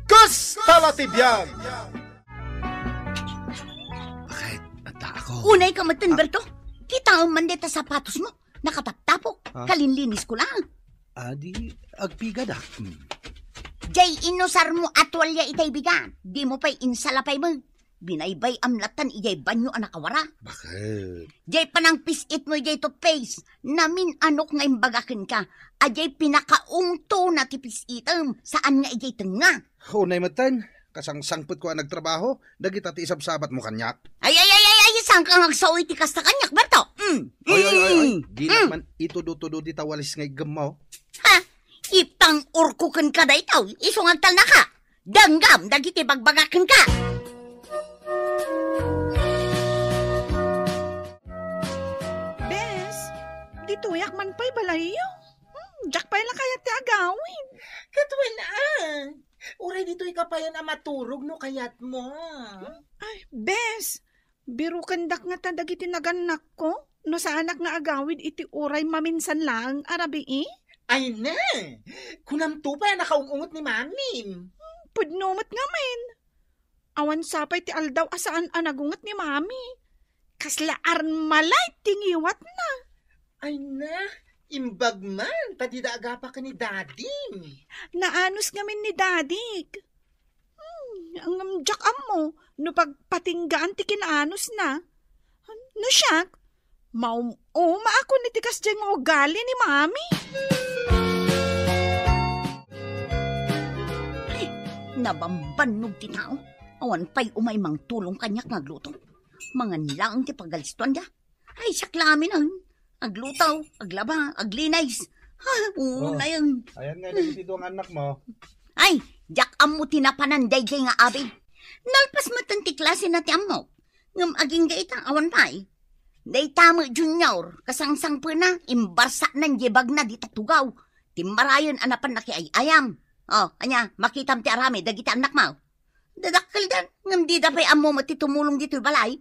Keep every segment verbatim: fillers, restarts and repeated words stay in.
Kasta la ti biag! Bakit? Adda ako. Unay ka metten, Ah. Berto. Kitaem man deta sapatosmo. Nakataptapo. Ah. Kalinlinisko lang. Adi, agpigada. Hmm. Jay inusarmo a tualya itay bigan. Dimo pay insalapay met. Binaybay-am lattan ijay banyo a nakawara. Bakit? Jay panangpis-itmo ijay toothpaste. Namin-anok nga imbaga kenka. Ajay pinakaungto na ti pis-item. Saan nga ijay tengnga. Unay metten, kasangsangpetko a nagtrabaho, dagita ti isabsabatmo kaniak. Ay, ay, ay, ay, ay, saan ka nga agsao iti kasta kaniak, Berto? Mm. Ay, ay, ay, ay, Mm. Dinak Mm. man itudo-tudo dita walis nga iggemmo. Ha? Ipang-urko kenka daytoy, isu nga agtalnaka. Danggam dagiti bagbaga kenka. Bes, ditoyak man pay balayyo. Hmm, diak pay la kayat ti agawid. Ket wen a. Uray ditoy ka payen a maturog no kayatmo. Ay, bes, birukendak ngata dagiti nagannakko no saanak nga agawid iti uray maminsan laeng a rabii. Ay ne, kunamto pay a nakaung-unget ni Mamim. Pudno met ngamin. Awan sapay ti aldaw a saan a nagunget ni Mami. Kasla armalay ti ngiwatna. Ay na, imbag man, ta dida agapa ken ni Dadim. Naanus ngamin ni Dadik. Hmm, ngem diak ammo no pagpatinggaan ti kinaanusna. No siak, maum-umaak iti kasdiay nga ugali ni Mami. Ay, nabambannog ti tao. Awan pay umay mangtulong kaniak nga agluto. Mangan laeng ti pagalistuanda. Ay, siak la amin, ah. Agluto, aglaba, aglinis. Ha, Oh, unayen. Ayan nga, dagiti duang anak mo. Ay, diak ammo ti napanan daydiay nga abi. Nalpas met ti klase na ti ammo. Ngem agingga ita, awan pay. Dayta met Junior, kasangsangpetna, imbarsaknan di bagna dita tugaw. Timmarayen a napan nakiay-ayam. Oh, ania, makitam ti aramid, dagiti anak mo. Dadakkeldan, ngem dida pay ammo met ti tumulong ditoy balay.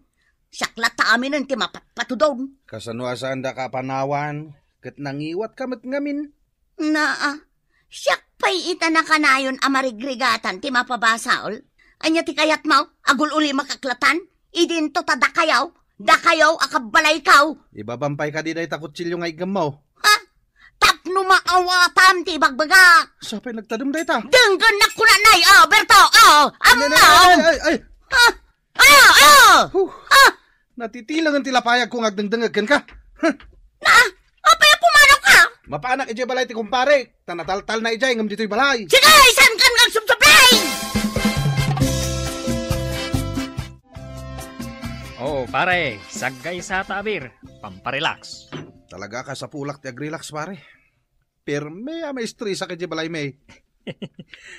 Siak latta aminen ti mapatpatudon. Kasano a saandaka a panawan, ket nangiwatka met ngamin? Naa, siak pay ita nakanayon a marigrigatan ti mapabasol. Ania ti kayatmo? Agul-ulimak a klatan? Idinto ta dakayo, dakayo a kabbalayko. Ibabam pay kadi dayta kutsilio nga iggemmo. Ha? Tapno maawatam ti ibagbagak. Sapay nagtadem dayta. Denggennak kunanay, oh, Berto, oh, Ay, ay, ammo. Ay, ay, ay, ay. Ha? Ah, ah! Huh. Ah! Natitilangen ti lapayagko nga agdengdengngeg kenka. Huh. Na, apay a pumanaw ka? Mapanak idiay balay ti kumpare, ta nataltalna idiay ngem ditoy balay. Sige, saan kan nga agsubsublay? Oo, pare, saggaysa ta abir, pamparelax. Talaga, kasapulak ti agrilaks, pare. Pirme a maestresak idiay balaymi.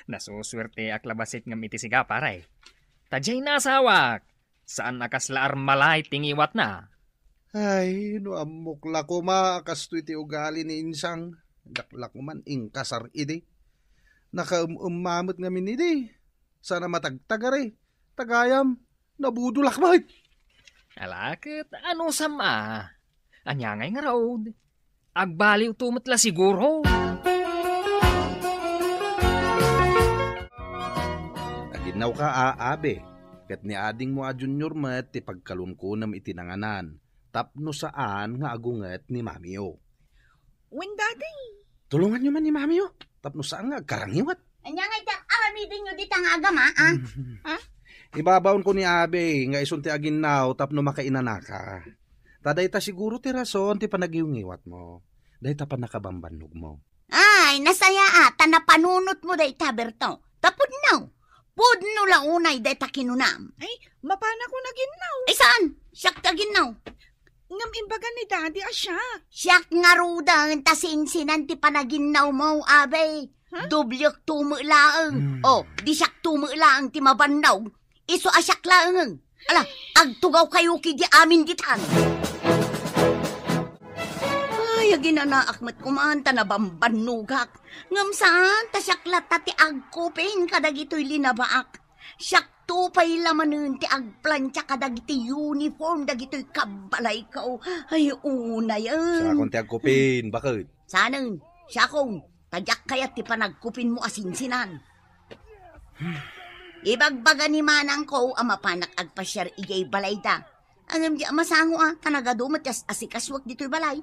Nasusuerteak la bassit ngem iti siga, pare. Ta diay naasawak, saan a kasla armalay ti ngiwatna. Ay, no ammok la koma a kastoy ti ugali ni Insang, diak la koman inkasar idi. Nakaem-emma met ngamin idi. Saan a matagtagari. Tagayam, nabudolak met. Ala, ket anusam a? Ania ngay ngarud? Agbaliwto met la siguro. Aginnawka a, Abe, ket ni adingmo a Junior met ti pagkalunkunem iti nanganan tapno saan nga agunget ni Mamiyo. Wen, Daddy. Tulonganyo man ni Mamiyo tapno saan nga agkarangiwat. Ania ngay ti aramidenyo dita nga agama, ah? Ha? Ibabaonko ni Abe nga isun ti aginnaw tapno makainanaka. Ta dayta siguro ti rason ti panagiwngiwatmo. Dayta pannakabambannogmo. Ay, nasayaat, ta napanunotmo dayta, Berto. Ta pudno. Pudno la unay dayta kinunam. Ay, mapanakon aginnaw. Ay, saan? Siak ti aginnaw. Ngem imbaga ni Daddy a siak. Siak ngaruden ta sinsinan ti panaginnawmo, Abe. Ha? Doblekto met laeng. Hmm. Oh, di siakto met laeng ti mabannog. Isu a siak laeng. Ala, agtugawkayo kidi amin ditan. Ay, aginanaak met koman ta nabambannogak. Ngem saan ta siak latta ti agkupin kadagitoy linabaak. Siakto pay la manen ti agplancha kadagiti uniform dagitoy kabbalayko. Ay, unayen. Siakon ti agkupin, baket. Sanen, siakon, ta diak kayat ti panagkupinmo a sinsinan. Ibagbaga ni manangko a mapanak agpasiar idiay balayda. Ngem di a masango a, ta nagadu met ti as-asikasuak ditoy balay.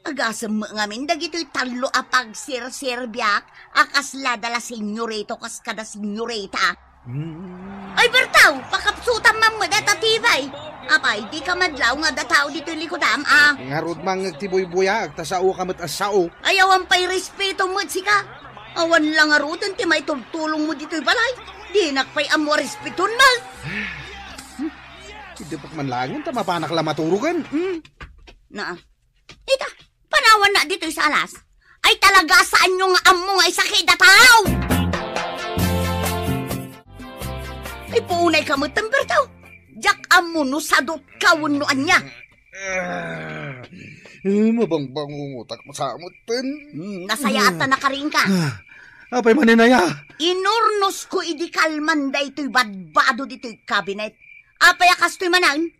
Agasem met ngamin dagitoy tallo a pagserserbiak a kasla da la senyorito kas kada senyorita. Hmm. Ay, Bertaw, pakapsutam man met dayta tibay. Apay, di ka madlaw nga adda tao ditoy likudam, a? Ngarud mangngeg ti buybuyaak, ta sao ka met a sao. Ay, awan pay respeto met sika. Awan la ngaruden ti maitultulongmo ditoy balay. Dinak pay ammo a respeton met. Iddepak man laengen ta mapanak la maturogen. Hmm? Na, ita, panawanna ditoy salas. Ay, talaga saanyo nga ammo nga isakit a tao! Ay, puunay ka met, Bertaw. Diak ammo no sadot ka wenno ania. Ah, eh, mabangbangungotak masamutten. Hmm, nasayaat ta nakaring ka. Ah, apay manen aya? Inurnosko idi kalman daytoy badbado ditoy kabinet. Apay a kastoy manen?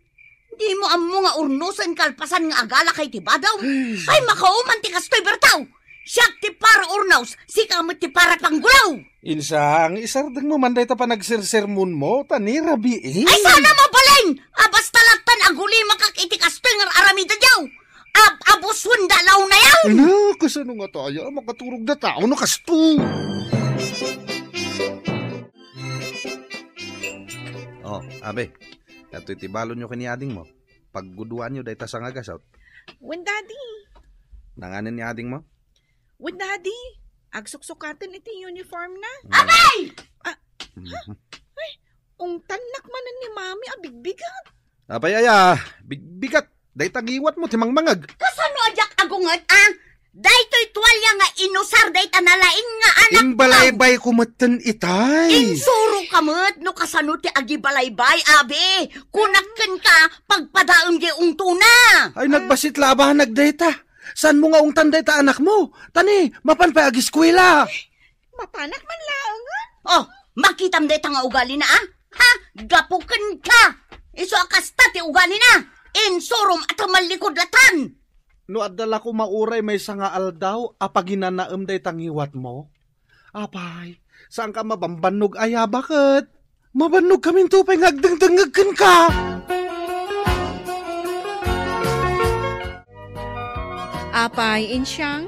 Dimo ammo nga urnosen kalpasan nga agalaka iti badaw? Ay, makauman ti kastoy, Bertaw! Siak ti para urnos, sika met ti para panggulaw! Insang, isardengmo man dayta panagsersermonmo, ta ni rabii. Ay, sana mabalin! A, basta lattan agulimakak iti kastoy nga aramidedyo! Ab-, abuswen da law na yan! Ano? Kasano nga tayo? Makaturog da tao no kasto? Oh, abe. Datoy ti balonyo ken ni adingmo. Pagguduanyo dayta sangagasut. Wen, Daddy. Nanganen ni adingmo? Wen, Daddy. Agsuksukaten iti uniform na. Mm. Apay! Ah, mhm. Ay, ungtannak manen ni Mami a bigbigat. Apay aya, bigbigat. Dayta ngiwatmo ti mangmangeg. Kasano a diak agunget, a? Daytoy tualya nga inusar dayta nalaing nga anak. Imbalaybayko metten itay. Insuro ka met no kasano ti agibalaybay, abi. Kunak kenka, pagpadaem diay ungtona. Ay, nagbasit la a banag dayta. Saanmo nga ungtan dayta anakmo? Ta ni, mapan pay agiskuela. Mapanak man laengen. Oh, makitam dayta nga ugalina, a? Ha? Gapu kenka. Isu a kasta ti ugalina. Insurom a tumallikod latan. No adda la koma uray maysa nga aldaw a paginanaem dayta ngiwatmo, apay, saanka mabanbannog aya baket? Mabannogkaminto pay nga agdengdengngeg kenka. Apay, Insyang,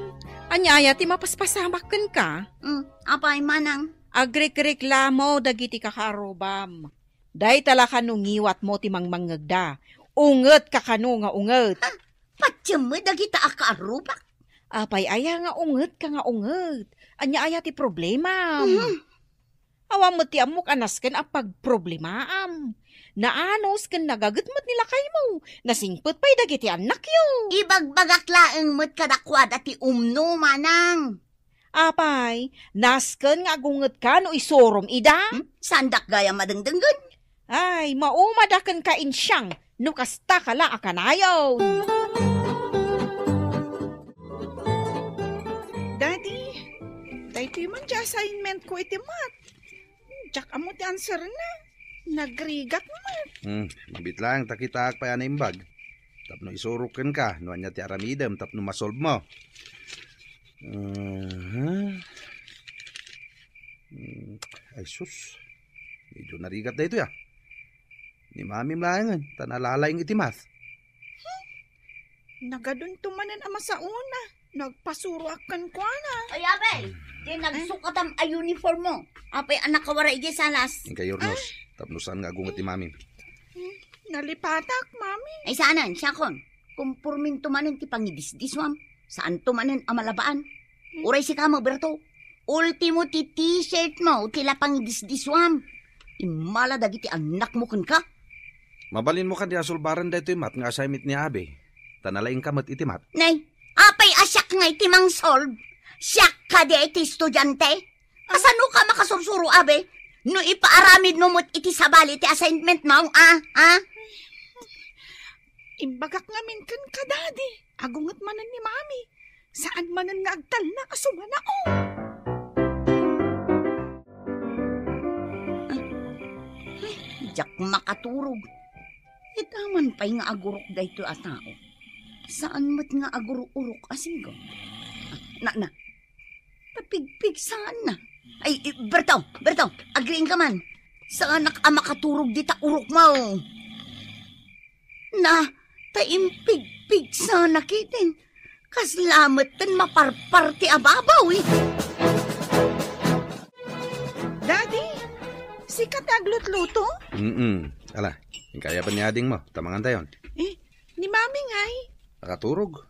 ania aya ti mapaspasamak kenka? Mm, apay, manang? Agrikreklamo dagiti kakaarrubam. Dayta la kano ngiwatmo ti mangmangngegda. Ungetka kano nga unget. Ha? Patiem met dagita a kaarrubak? Apay aya nga ungetka nga unget? Ania aya ti problema? Mhm. Awan met ti ammok a nasken a pagproblemaam. Naanus ken nagaget met ni lakaymo. Nasingpet pay dagiti annakyo. Ibagbagak laeng met kadakuada ti umno, manang. Apay, nasken nga agungetka no isurom ida? Hmm? Saandak gayam a dengdenggen? Ay, maumada kenka, Insyang, no kasta ka la a kanayon. Daddy, daytoy man ti assignment ko iti math. Diak ammo ti answer na. Nagrigat man. Hmm, mabiit laeng ta kitaak pay a naimbag. Tapno isurok kenka no ania ti aramidem tapno masolve mo. Aha. Hmm, ay sus. Medyo narigat daytoy, a. Ni mamim laengen, ta nalalaing iti math. Hmm? Nagadunto manen a masaona. Nagpasuroak kenkuana. Ay, abay, di nagsukatam a uniform mo. Apay a nakawara idiay salas? Inka, Yornos, tapno saan nga agunget ti mamim. Hmm, nalipatak, Mami. Ay, saanen, siakon. Kumporminto manen ti pangidisdiswam. Saanto manen a malabaan. Hmm. Uray sika, Maberto. Ultimo ti t-shirt mo, ti la pangidisdiswam. Immala dagiti annakmo kenka. Mabalinmo kadi a sulbaren daytoy math nga assignment ni Abi. Ta nalaingka met iti math. Nay, apay a siak nga iti mangsolve? Siak kadi ti estudiante? Kasano ka makasursuro, Abi? No ipaaramidmo met iti sabali ti assignment mo, a? A? Imbagak ngamin kenka, Daddy. Agunget manen ni Mami. Saan manen nga agtalna a sumanao? Diak makaturog. Ita man pay nga agurok daytoy a tao. Saan met nga agururok a sigaw? Na, na. Tapigpigsaanna. Ay, eh, Berto, Berto, agriingka man. Saanak a makaturog dita urokmo. Na, ta impigpigsa na kiten. Kasla met ten maparpar ti ababaw, eh. Daddy, sika ti aglutluto? Mm-mm. Ala, inkaya ba ni adingmo? Ta mangantayon. Eh, ni Mami ngay? Nakaturog.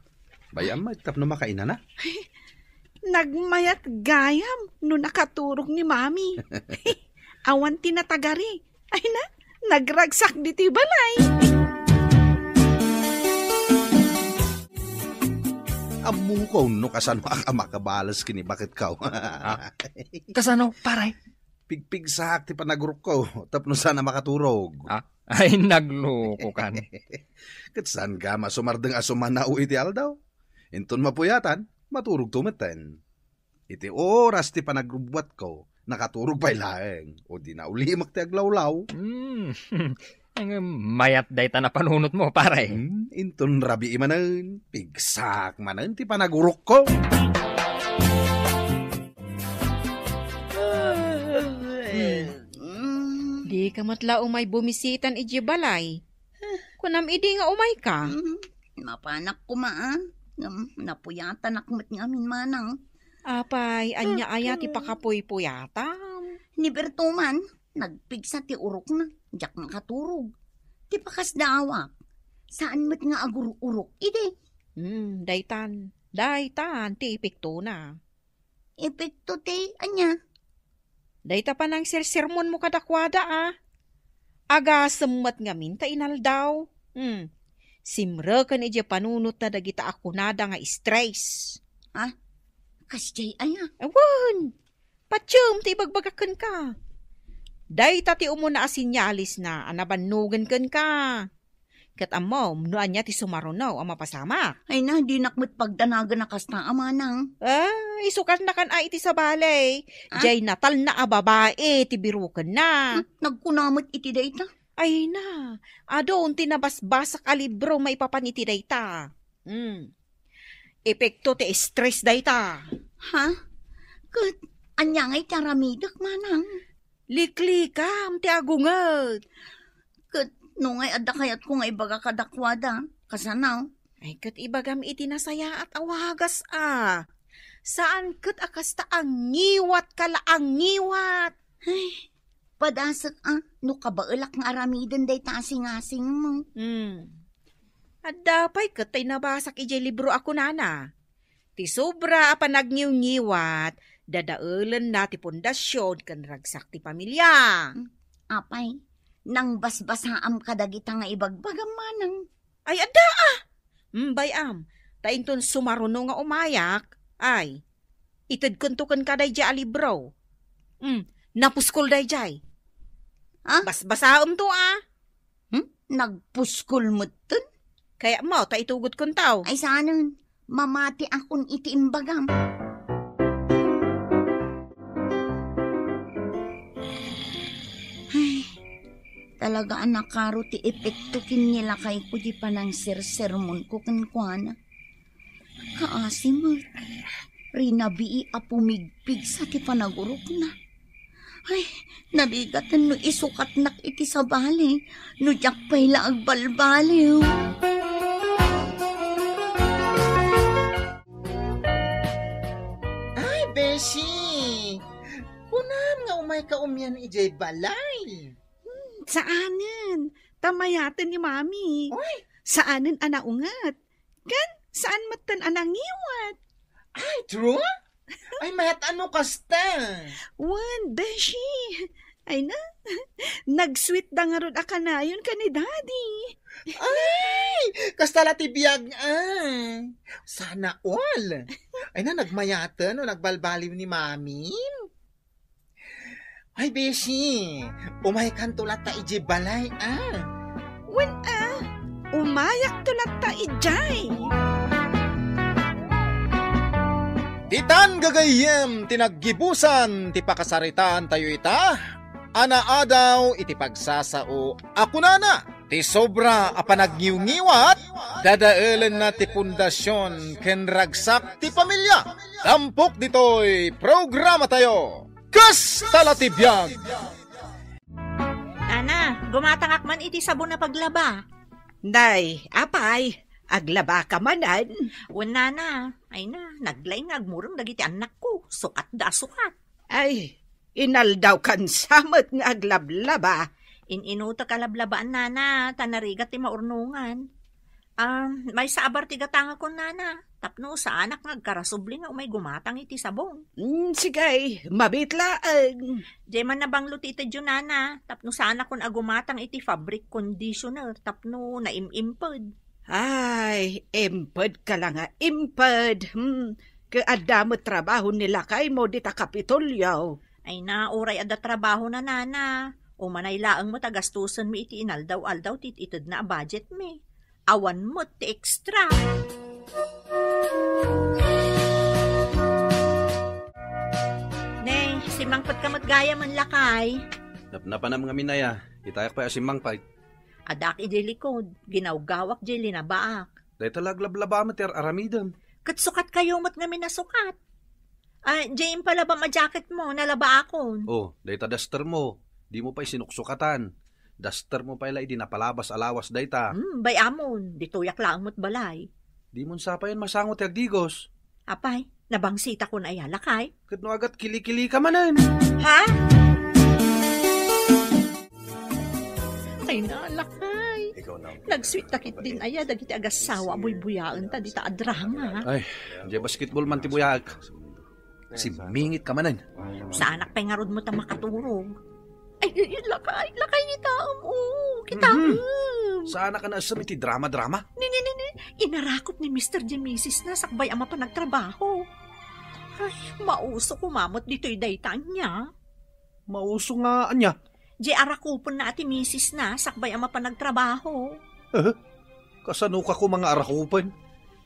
Bay-am met tapno makainana. Nagmayat gayam no nakaturog ni Mami. Awan ti natagari. Ay na, nagragsak ditoy balay. Ammokaw no kasano a makabalas ken ni baketko. Ah, kasano, pare? Pigpigsaak ti panagurokko tapno saan a makaturog. Ah, ay, naglukokan. Ket saan ka masumardeng a sumanaw iti aldaw? Inton mapuyatan, maturogto metten. Iti oras ti panagrubuatko, nakaturog pay laeng, o di naulimek ti aglawlaw. Hmm. Ngem mayat dayta napanunotmo, pare. Hmm, inton rabii manen, pigsaak manen ti panagurokko. Hmm. Dika met la umay bumisitan idiay balay. Kunam idi nga umayka? Hmm, mapanak koma, a. Ngem napuyatanak met ngamin, manang. Apay, ania aya ti pakapuypuyatam? Ni Berto man, nagpigsa ti urokna, diak makaturog. Ti pakasdaawak, saan met nga agur-urok idi. Hmm, daytan, daytan ti epektona. Epekto ti ania? Dayta panangsersermonmo kadakuada, a. Agasem met ngamin ta inaldaw. Hmm. Simreken idiay panunotna dagita a kunada nga stress. Ha? Kasdiay aya? Awan. Patiem ti ibagbagak kenka. Dayta ti umuna a senyales na a nabannogen kenka. Ket ammom no ania ti sumaruno a mapasamak. Ay na, dinak met pagdanagan a kasta a manang. Ah, isukarnakan a iti sabali. Ah? Diay natalna a babai ti birukenna. Hmm, nagkuna met iti dayta. Ay na, adun ti nabasbasak a libro maipapan iti dayta. Hmm. Epekto ti stress dayta. Ha? Ket ania ngay ti aramidek, manang? Liklikam ti agunget. Ket no ngay adda kayatko nga ibaga kadakuada, kasano? Ay, ket ibagam iti nasayaat a wagas a. Saan ket a kasta a ngiwatka la a ngiwat. Ay, padasek a, no kabaelak nga aramiden dayta a singasingmo. Hmm. Adda pay ket tay nabasak idiay libro a kunana, ti sobra a panagniwngiwat, dadaelenna ti pundasyon ken ragsak ti pamilia. Apay, nangbasbasaam kadagita nga ibagbagam manang? Ay, adda a! Mm, bay-am, ta inton sumaruno nga umayak, ay, itedkento kenka daydiay a libro. Mm, napuskol daydiay. Ha? Basbasaemto a. Hmm? Nagpuskol metten? Kayatmo ta itugotkonto? Ay, saanen. Mamatiakon iti imbagam. Ay, talaga a nakaro ti epekto ken ni lakayko di panangsersermonko kenkuana. Kaasi met, rinabii a pumigpigsa ti panagurokna. Ay, narigaten no isukatnak iti sabali, no diak pay la agbalbaliw. Ay, Beshi! Kunam nga umayka umian idiay balay. Hmm, saanen. Ta mayaten ni Mami. Oy! Saanen a naunget. Ken saan metten a nangiwat. Ay, true? Ay, mayat a no kasta. Wen, Beshi. Ay na, nagsweet da ngarud a kanayon ken ni Daddy. Ay, kasta la ti biag, a. Sana all. Ay na, nagmayaten no nagbalbaliw ni Mami. Ay, Beshi, umaykanto latta idiay balay, a. Wen, a, umayakto latta idiay. Ditan gagayyem ti naggibusan ti pakasaritaantayo ita, a naadaw iti pagsasao a kunana, ti sobra a panagniwngiwat, dadaelenna ti pundasyon ken ragsak ti pamilia. Tampok ditoy programatayo. Kasta la ti biag! Nana, gumatangak man iti sabon a paglaba. Nay, apay, aglabaka manen? Wen, nana. Ay na, naglaing nga agmureng dagiti annakko. Sukat da a sukat. Ay, inaldaw kan sa met nga aglablaba. In-inutek a lablabaan, nana, ta narigat ti maurnongan. Ah, maysa a bar ti gatangakon, nana, tapno saanak nga agkarasubli nga umay gumatang iti sabon. Mm, sige, mabit laeng. Diay man nabanglo ti itedyo, nana, tapno saanakon a gumatang iti fabric conditioner tapno naim-imped. Ay, imped ka la nga imped. Hmm, ket adda met trabaho ni lakaymo dita Kapitolyo. Ay na, uray adda trabahona, nana. Umanay laeng met a gastusenmi iti inaldaw-aldaw ti it-itedna a budgetmi. Awan met ti extra. Ne, simmangpetka met gayam, lakay. Napnapanam ngamin aya, itayak pay a simmangpet. Addaak idiay likod, ginawgawak diay linabaak. Dayta la aglablaba met ti ar-aramidem. Ket sukatkayo met ngamin a sukat. Ah, diay impalabam a jacketmo, nalabaakon. Oh, dayta dustermo, dimo pay sinuksukatan. Dustermo pay la idi napalabas a lawas dayta. Hmm, bay-amon, ditoyak laeng met balay. Dimon sapayan masango ti agdigos. Apay, nabangsitakon aya, lakay? Ket no agat kilikilika manen. Ha? Ay na, lakay. Nagsweet ta ketdin aya dagiti agassawa a buybuyaenta dita a drama. Ay, diay basketball man ti buyaek. Simmingit ka manen. Saanak pay ngarud met a makaturog. Ay, ay, ay, lakay, lakay, kitaem, oh, kitaem. Mhm. Saanak a naessem iti drama-drama? Ni, ni, ni, ni, inarakop ni Mister J misisna sakbay a mapan agtrabaho. Ay, mauso koma met ditoy dayta ania. Mauso nga ania? Diay arakopenna a ti misisna sakbay a mapan agtrabaho. Eh? Kasano ka koma nga arakopen?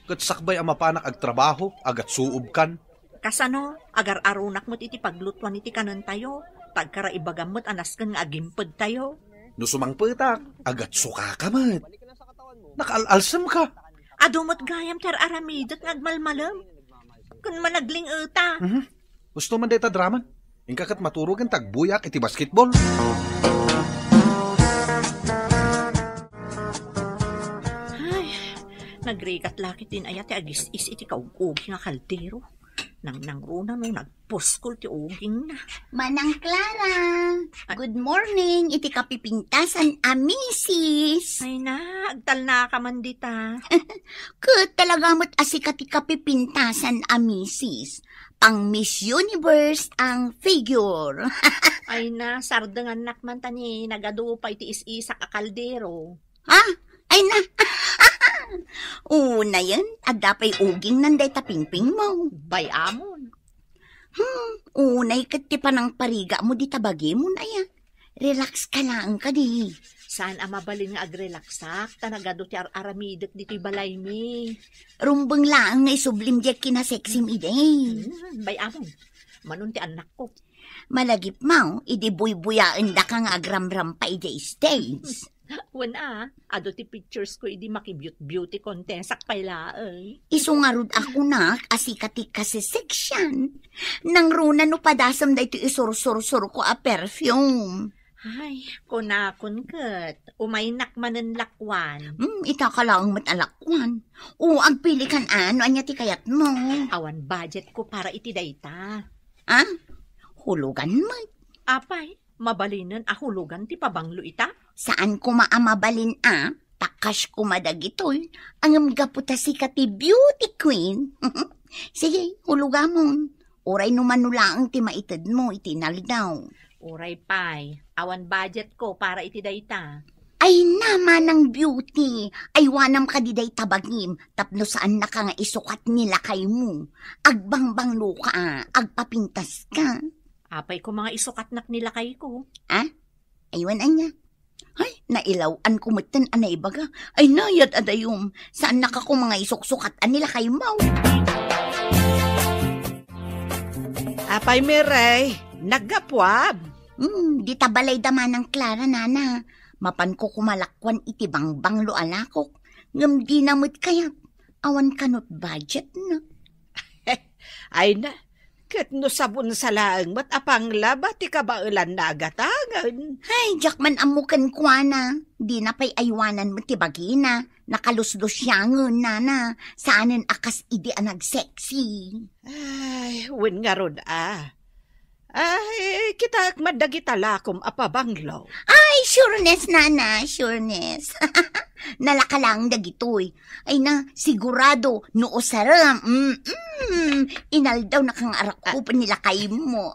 Ket sakbay a mapanak agtrabaho, agatsuobkan. Kasano, agar-aronak met iti paglutuan iti kanentayo, ta agkaraibagam met a nasken nga agimpedtayo. No sumangpetak, agatsukaka met. Nakaal-alsemka. Adu met gayam ti ar-aramidek nga agmalmalem. Ken managling-eta. Mhm. Husto man dayta draman. Inka ket maturogen ta agbuyak iti basketball. Ay, nagrigat la ketdin aya ti agis-is iti kaug-uging a kaldero. Nang nangruna no nagpuskol ti ugingna. Manang Clara, ah, good morning iti kapipintasan a misis. Ay na, agtalnaka man dita. Ket talaga met a sika ti kapipintasan a misis. Pang Miss Universe ang figure. Ay na, sardengannak man ta ni nagadu pay ti is-isak a kaldero. Ha? Ay na. Unayen, adda pay ugingnan dayta pingpingmo. Bay-amon. Hmm, unay ket ti panangparigamo dita bagimon aya. Relax ka laeng kadi. Saan a mabalin nga agrelaxak, ta nagadu ti ar-aramidek ditoy balaymi. Rumbeng laeng nga isublim diay kinasexim idi. Hmm, bay-amon. Manon ti annakko. Malagipmo, idi buybuyaendaka nga agramrampa idiay stage. Wen a, adu ti pictures ko idi maki-beaut-, beauty contesak pay laeng. Isu ngarud a kunak a sika ti kaseseksian. Nangruna no padasem daytoy isursursurko a perfume. Ay, kunakon ket, umaynak manen lakuan. Hmm, ita ka laeng met a lakuan. O, agpilikan a, no ania ti kayatmo. Awan budget ko para iti dayta. Ah? Hulugan met. Apay, mabalinen a hulugan ti pabanglo ita? Saan koma a mabalin a, ta cash koma dagitoy, ngem gapu ta sika ti beauty queen. Sige, hulugamon. Uray no mano laeng ti maitedmo iti inaldaw. Uray pay, awan budget ko para iti dayta. Ay na, Manang Beauty, aywanam kadi dayta bagim tapno saannaka nga isukat ni lakaymo. Agbangbangloka, agpapintaska. Apay koma nga isukatnak ni lakayko? Ah? Aywan ania? Ay, nailaw-an ko metten a naibaga. Ay, nayad a dayum. Saannaka koma nga isuksukat a ni lakaymo. Apay, Miray, naggapuam? Hmm, dita balayda Manang Clara, nana. Mapanko koma lakuan iti bangbanglo a lakok. Ngem dina met kayat. Awan kanot budget na. Ay na, Ket no sabon sa laeng met a panglaba ti kabaelanna a gatangen. Ay, diak man ammo kenkuana. Dina pay aywanan met ti bagina. Nakaluslusiangen, nana. Saanen a kas idi a nagsexy. Ay, wen ngarud a. Ay, kitaek man dagita lakom a pabanglo. Ay, sureness, nana, sureness. Nalaka laeng dagitoy. Ay na, sigurado, no usarem, mm, inaldaw na kang arakop ni lakay mo.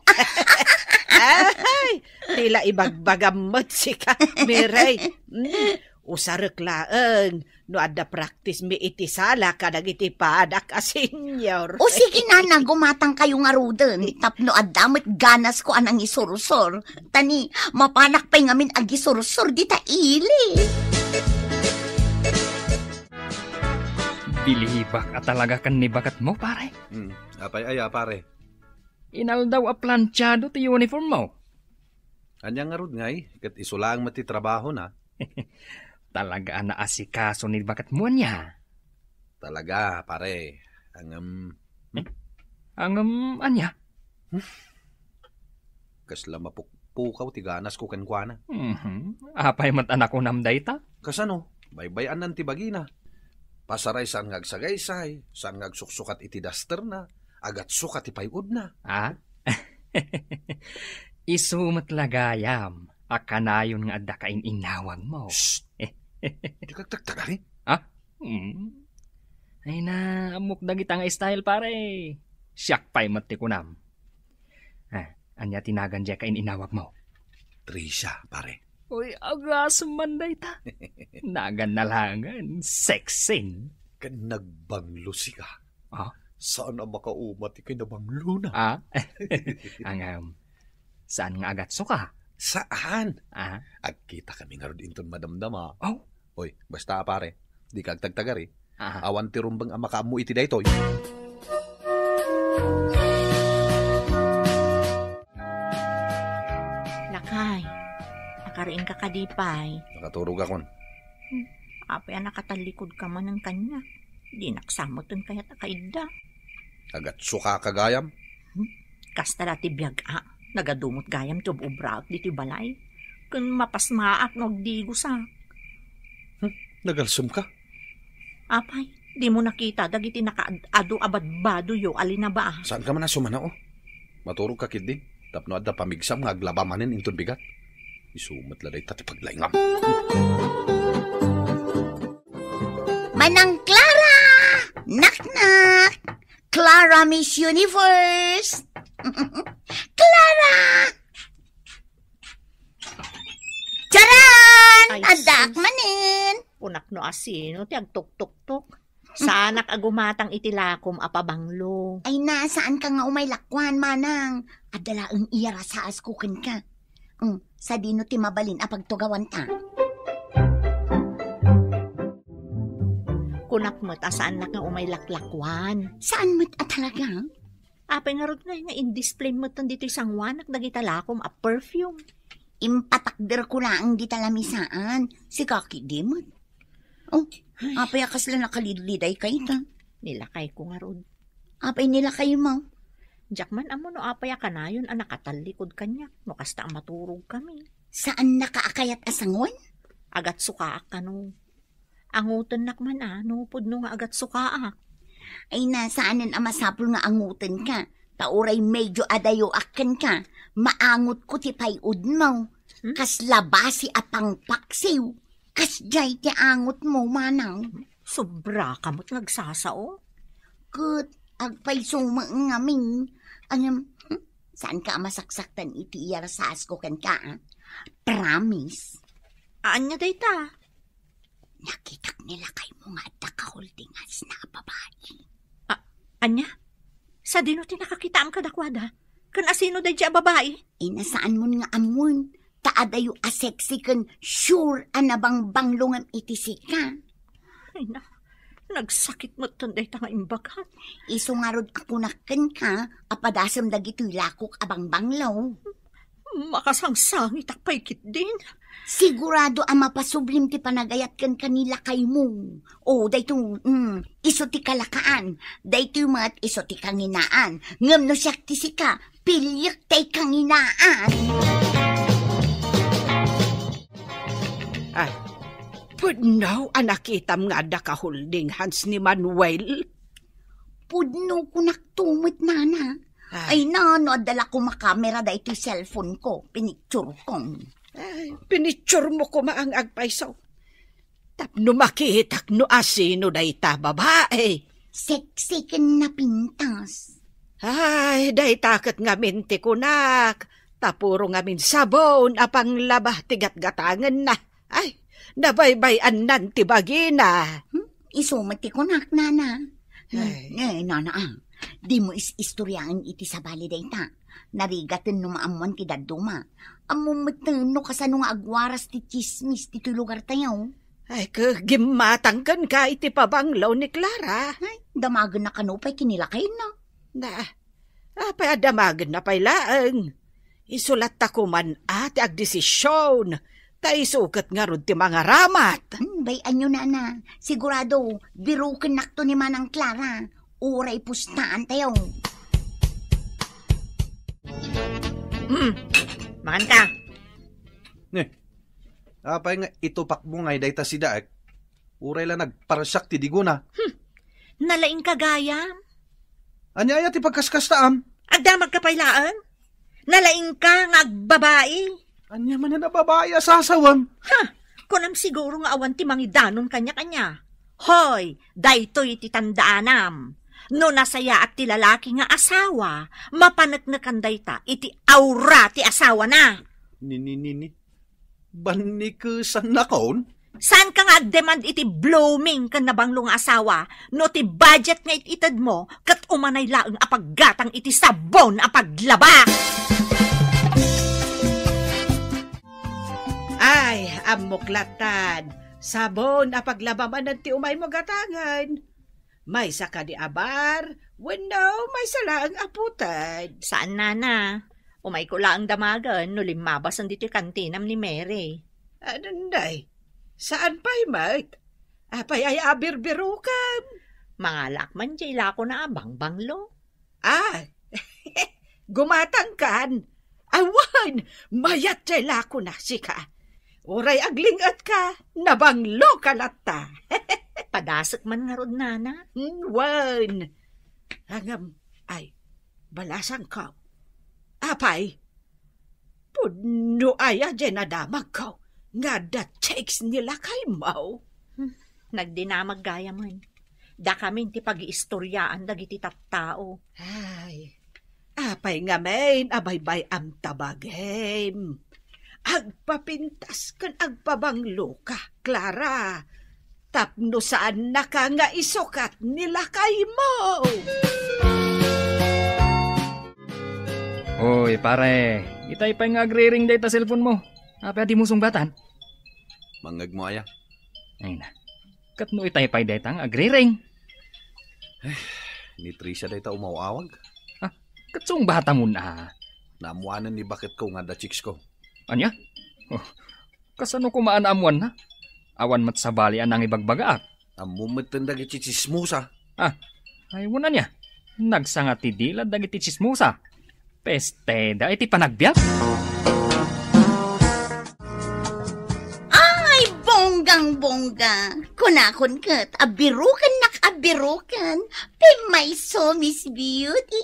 Ay, tila ibagbagam met sika, Miray. Mm, usarek laeng, no adda practice mi iti sala kadagiti padak a senior. O sige, nana, gumatang kayo ngaruden, tapno adda met ganas ko a nangisursor. Tani, mapanak pay ngamin agisursor dita ili. Bilibak a talaga ken ni baket mo, pare. Hmm, apay aya, pare? Inaldaw a plantiado ti uniform mo. Ania ngarud ngay, ket isu laeng met ti trabaho na. Talaga a naasikaso ni baket mo, ania? Talaga, pare. Angem, hmm? Angem, ania? Hmm? Kasla mapukpukaw ti ganasko kenkuana. Mhm. Apay met a nakunam dayta? Kasano? Baybay-anan ti bagina. Pasaray saan nga agsagaysay, saan nga agsuksukat iti dasterna, agatsuka ti pay-udna. Ah? Isu met la gayam a kanayon nga adda kain-inawag mo. Shh! Di kagtagtagari? Ah? Hmm. Ay na, ammok dagita nga style, pare. Siak pay met ti kunam. Ah, ania ti nagan diay kain-inawag mo? Tricia, pare. Uy, agasem man dayta. Nagan na langen, sexing. Ken nagbanglo sika. Ah? Saan a makauma ti kinabanglona? Ah? Angam, saan nga agatsuka? Saan? Ah? Agkita kami ngarud inton madamdama. Oh? Oy, basta, pare, di ka agtagtagari. Aha. Awan ti rumbeng a makaammo iti daytoy. Lakay, nakariingka kadi pay? Nakaturogakon. Hmm, apay a nakatallikod ka manen kaniak? Dinak sa metten kayat a kaidda. Agatsuka ka gayam? Hmm? Kasta la ti biag a, nagadumot gayam ti ub-ubraak ditoy balay. Ken mapasmaak no agdigosak. Hmm? Nagalsem ka? Apay, dimo nakita dagiti nakaad-adu a badbadoyo a linaba? Saan ka man a sumanao? Maturog ka ketdin, tapno adda pamigsam nga aglaba manen inton bigat. Isu met la dayta ti paglaingam. Manang Clara! Naknak! Clara Miss Universe! Clara! Charan! Ay, addaak sus. Manen! Kunak no asino ti agtuktuktok. Saanak a gumatang iti lakom a pabanglo. Ay na, saan ka nga umay lakuan, manang? Adda laeng iyarasaas ko kenka. Mm, sadino ti mabalin a pagtugawanta? Kunak met a saannak nga umay laklakuan. Saan met a talaga? Apay ngarud ngay nga in-display metten ditoy sanguanak dagita lakom a perfume? Impatakderko laeng dita lamisaan. Sika ketdi met. Oh, ay. Apay a kasla nakalidliday kayta? Nilakayko ngarud. Apay nilakaymo? Diak man ammo no apay a kanayon a nakatallikod kaniak no kasta a maturog kami. Saannaka a kayat a sanguan? Agatsukaak kano. Angutennak man a, no pudno nga agatsukaak. Ay na, saanen a masapul nga angutenka. Ta uray medyo adayoak kenka, maangotko ti pay-udmo. Hmm? Kasla basi a pangpaksiw. Kasdiay ti angotmo, manang. Sobra ka met nga agsasao. Ket, agpayso met ngamin. Ngem, hmm, saanka a masaksaktan iti iyarsasko kenka, ah? Promise. Ania dayta? Nakitak ni lakaymo nga adda kaholdingasna a babai. A-, ania? Sadino ti nakakitaam kadakuada? Ken asino daydiay a babai? Ay na, saanmon nga ammoen, ta adayo a sexy ken sure a nabangbanglo ngem iti sika. Ay na, nagsakit metten dayta nga imbagak. Isu ngarud a kunak kenka a padasem dagitoy lakok a bangbanglo. Makasangsangitak pay ketdin. Sigurado a mapasublim ti panagayat kenka ni lakaymo. O, daytoy, mm, isu ti kalakaan. Daytoy met isu ti kanginaan. Ngem no siak ti sika, piliek tay kanginaan. Ay, pudno a nakitam nga adda ka holding hands ni Manuel? Pudno kunak to met, nana. Ah. Ay na, no adda la koma kamera daytoy cellphone ko, pinicture ko. Ay, pinicture mo koma ang agpayso. Tapno makitak no asino dayta babae. Sexy ken napintas. Ay, dayta ket ngamin ti kunak. Ta puro ngamin sabon a panglaba ti gatgatangenna. Ay, nabaybay-annan ti bagina. Hmm? Isu met ti kunak, nana. Hmm, Ay. Eh, nana, ah. Dimo is-istoryaen iti sabali dayta. Narigaten no maammoan ti dadduma. Ammom metten no kasano nga agwaras ti tsismis ditoy lugartayo. Ay, ke, gimmatang kenka iti pabanglo ni Clara. Ay, damagenna kano pay kinilakayenna. Na, apay a damagenna pay laeng? Isu latta koma ti agdesision, ta isu ket ngarud ti mangaramat. Hmm, bay-anyo, nana. Sigurado, birukennakto ni Manang Clara. Uray pustaantayo. Hmm, mangan ka. Ne, apay nga itupakmo nga dayta sidaek? Uray la nagparsiak ti digona. Hmm, nalaing ka gayam. Ania aya ti pagkaskastaam? Agdamag ka pay laeng? Nalaing ka nga agbabai. Ania manen a babai a sasawem? Ha! Kunam siguro nga awan ti mangidanon kaniak ania. Hoy, daytoy ti tandaanam. No nasayaat ti lalaki nga asawa, mapaneknekan dayta iti aura ti asawana. Ni, ni, ni, ni. Bannikesanakon? Saan ka nga agdemand iti blooming ken nabanglo nga asawa no ti budget nga it-itedmo ket umanay laeng a paggatang iti sabon a paglaba? Ay, ammok lattad. Sabon a paglaba manen ti umaymo gatangen. Maysa kadi a bar? Wenno maysa laeng a puted? Saan, nana. Umayko laeng damagen no limmabasen ditoy kantinam ni Mary. Ananday? Saan pay met? Apay aya a birbirukem? Mangalak man diay lakona a bangbanglo. Ah, gumatangkan? Awan, mayat diay lakona, sika. Uray agling-etka, nabanglo ka latta. Padasek man ngarud, nana? Hmm, wen. Ngem, ay, balasangko. Apay, pudno aya diay nadamagko nga adda chicks ni lakaymo? Hmm, nagdinamag gayamen. Dakamin ti pagiistoryaan dagiti tattao. Ay, apay ngamin a baybay-am ta bagim? Agpapintas ken agpabanglo ka, Clara, tapno saannaka nga isukat ni lakaymo. Hoy, pare, itay pay nga agriring dayta cellphone mo. Apay a dimo sungbatan? Mangngegmo aya? Ay na. Ket no itay pay dayta nga agriring? Ni Tricia dayta umaw-awag. Ah, ket sungbatamon a. Naammoanen ni baketko nga adda chicks ko. Ania? Oh, kasano koma a naammoanna? Awan met sabali a nangibagbagaak. Ammom metten dagiti tsismosa. Ah, ay, wen ania? Nagsanga ti dila dagiti tsismosa. Pesteda iti panagbiag. Ay, bonggang-bongga! Kunakon ket, abirukennak, abiruken. Pimmayso, Miss Beauty.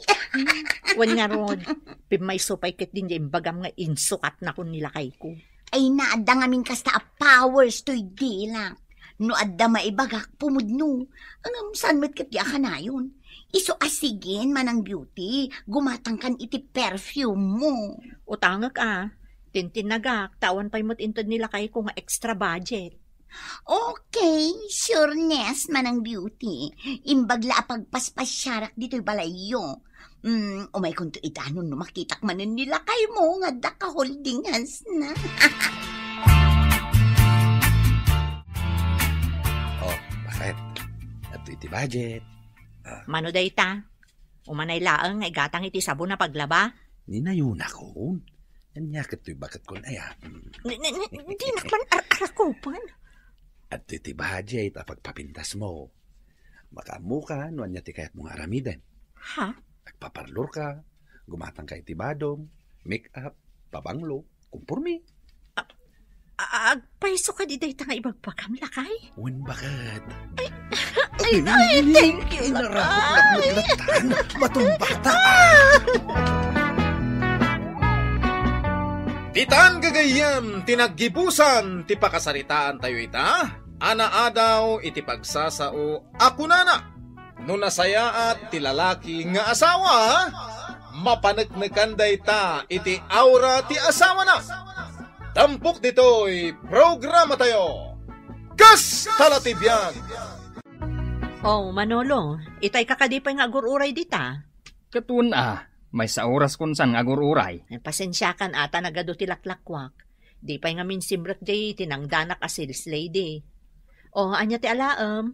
Wen ngarud, pimmayso pay ketdin diay imbagam nga insukatnakon ni lakayko. Ay, naadda ngamin kasta a powers toy dilak. No adda maibagak, pumudno. Ngem saan met ketdi a kanayon? Isu a sigen, Manang Beauty, gumatangkan iti perfume mo. Utangek a, tintinnagak, ta awan pay met inted ni lakayko nga extra budget. Okay, sureness, Manang Beauty. Imbag la a pagpaspasiarak ditoy balayyo. Mm, umaykonto idanon no makitak manen ni lakaymo nga adda ka holding hands na. Oh, bakit? Adtoy ti budget. Ah. Mano dayta? Umanay laeng nga igatang iti sabon a paglaba? Ninayonakon. Ania ket toy baket kon aya? Hmm. Ni, ni, ni, dinak man ar-, arakupan. Adtoy ti budget a pagpapintasmo. Makaammoka no ania ti kayatmo nga aramiden. Ha? Agpaparlor ka, gumatang ka iti badom, make-up, pabanglo, kumpormi. A-, a-, agpayso kadi dayta nga ibagbagam, lakay? Wen, baket. Ay, ay, ay, thank you, lakay. Inarapot met latta. Matumbata. Ditan gagayyem ti naggibusan ti pakasaritaantayo ita, a naadaw iti pagsasao a kunana, no nasayaat ti lalaki nga asawa, mapaneknekan dayta iti aura ti asawana. Tampok ditoy programatayo, Kasta la ti Biag! Oh, Manolo, itay ka kadi pay nga agur-uray dita? Ket wen a, maysa oras kunsan nga agur-uray. Eh, pasensiakan ata nagadu ti laklakwak. Di pay ngamin simrek jay tinangdanak a sales lady. Oh, ania ti alaem?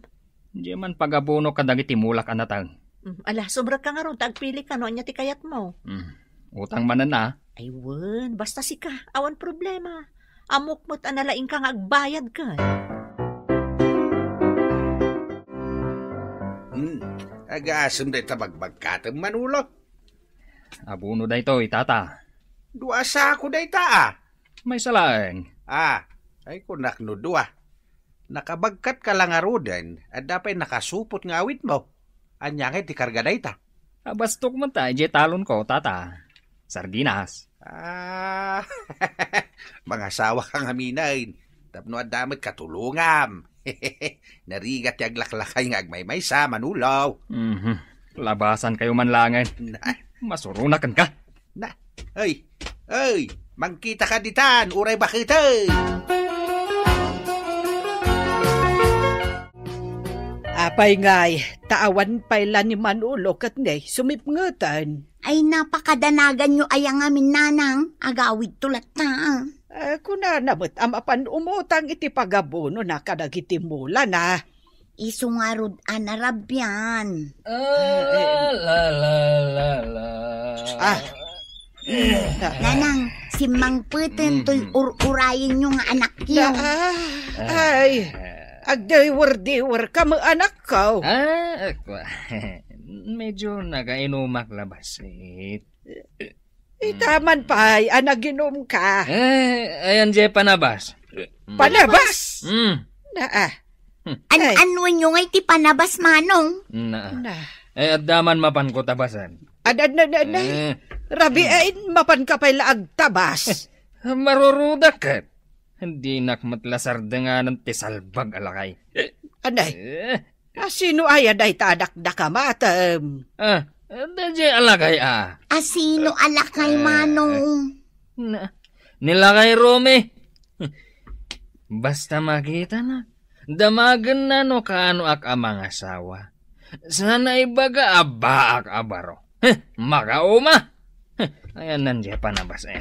Diay man pagabono kadagiti mulak a nateng. Mm, ala, sumrekka ngarud ta agpilika no ania ti kayatmo. Mm, utang manen a. Ay, wen, basta sika, awan problema. Ammok met a nalaingka nga agbayad ken. Hmm, agasem dayta bagbagkatem, Manolo? Abono daytoy, tata. Dua sako dayta, a. Maysa laeng. A, ay, kunak no dua. Nakabagkatka la ngaruden, adda pay nakasupot nga awitmo. Ania ngay ti karga dayta? Abastok met ta idiay talonko, tata. Sardinas. A, mangasawaka ngaminen tapno adda met katulongam. Narigat ti aglaklakay nga agmaymaysa, Manolo. Mhm. Labasankayo man laengen. Na. Masuronaken ka. Na, ay, ay, mangkitaka ditan, uray baketen. Apay ngay, ta awan pay la ni Manolo ket ni sumipngeten. Ay, napakadanaganyo aya ngamin, nanang, agawidto latta. A, kunana met a mapan umutang iti pagabonona kadagiti mulana. Isu ngarud a narabian. Ah, la, la, la, la. Ah. Nanang, simmangpeten toy ur-urayenyo nga anakyo. Na, ah, ay, agdiwer-diwer ka met, anakko. Ah, akwa. Medyo nakainumak la bassit. Ita man pay a naginumka. Eh, ayan jay panabas. Panabas? Mm. Na, ah. An-, ay. Anwenyo ngay ti panabas, manong? Na. Na. Eh, adda man mapanko tabasan. Ad-, ad-, na, na, na. Eh. Rabiin, mapanka pay la agtabas. Marurudak ket. Dinak met la sardenganen ti salbag a lakay. Anay? Eh. A, sino aya dayta a dakdakam, atem? Ah, daydiay a lakay, a. A, sino a lakay, eh, manong? Na, ni lakay Romy. Basta makitana, damagenna no kaanoak a mangasawa. Saan a ibaga a baak a baro. Heh, makauma! Heh, ayan, nandiay panabas, eh.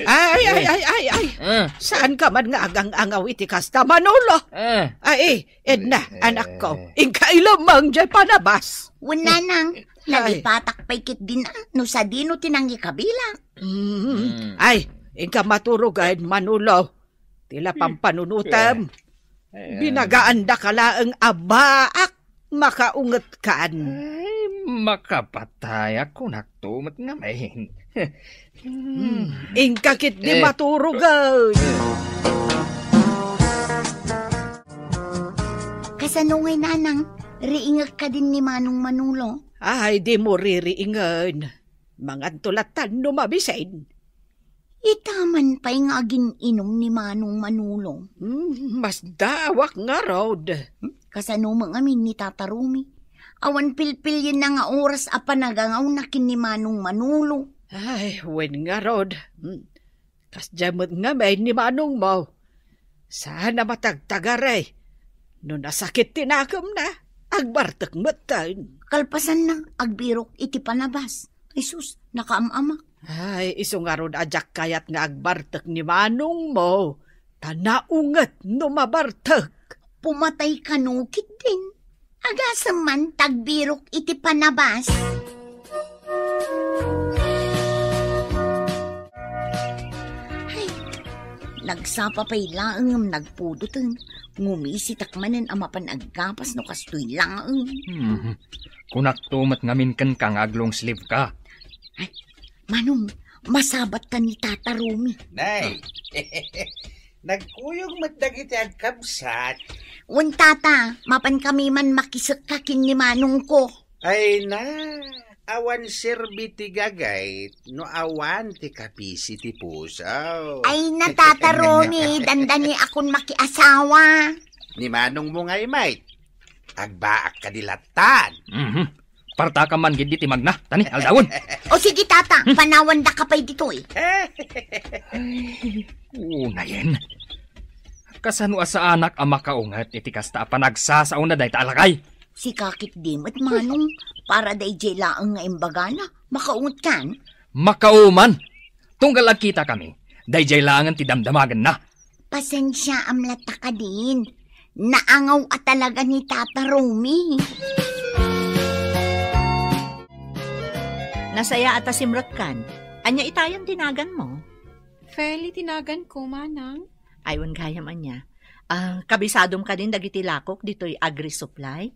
Ay, ay, ay, ay, ay. Ah. Saanka man nga agang-angaw iti kasta, Manolo? Ah. Ay, Edna, eh, anakko, eh. Inka ilamang jay panabas. Wen, nanang, ay. Nalipatak pay ketdin, ah, no sadino ti nangikabilak. Mm. Mm. Ay, inka maturogen, Manolo. Ti la pampanunotem. Eh. Binagaandaka laeng a baak makaungetkan. Ay, makapatayak, kunakto met ngamin. Hmm, inka ketdi maturogen. Kasano ngay, nanang? Riingek kadin ni Manong Manolo? Ay, dimo ririingen. Manganto lattan no mabisin. Ita man pay nga agin-inum ni Manong Manolo. Hmm, masdaawak ngarud. Hmm, kasano met ngamin ni Tata Romy? Awan pilpilienna nga oras a panagangawna ken ni Manong Manolo. Ay, wen ngarud. Hmm, kasdiay met ngamin ni manongmo. Saan a matagtagari. No nasakit ti nakemna, agbartek metten. Kalpasanna, agbirok iti panabas. Ay sus, nakaam-amak. Ay, isu ngarud a diak kayat nga agbartek ni manongmo, ta naunget no mabartek. Pumatay kano ketdin. Agasem man ta agbirok iti panabas. Nagsapa pay laeng ngem nagpudoten. Ngumisitak manen a mapan aggapas no kastoy laeng. Hmm. Kunakto met ngamin kenka nga aglong sleeve ka. Ay, Manong, masabat ka ni Tata Romy. Nay, nagkuyog met dagiti agkabsat. Wen, Tata, mapan kami man makisekka ken ni Manong ko. Ay na, awan serbi ti gagayt no awan ti kapisi ti puso. Ay na, Tata Romy, dandani akon makiasawa. Ni Manong mo ngay, Mike. Agbaak kadi lattan. Mhm. Partaka man gid ti magna, tani, aldawen. O sige, Tata, panawanda ka pay ditoy. Unayen. Kasano a saanak a makaunget iti kasta a panagsasaona dayta a lakay? Sika ketdi met, Manong, para daydiay laeng nga imbagana. Makaunget kan? Makauman. Tunggal agkita kami, daydiay laengen ti damdamagenna. Pasensiaam latta kadin. Naangaw a talaga ni Tata Romy. Nasayaat a simrekkan. Ania itayon ti naganmo? Feli ti naganko, Manang. Ay, wen gayam ania. Ah, kabisadom kadin dagiti lakok ditoy agri-supply?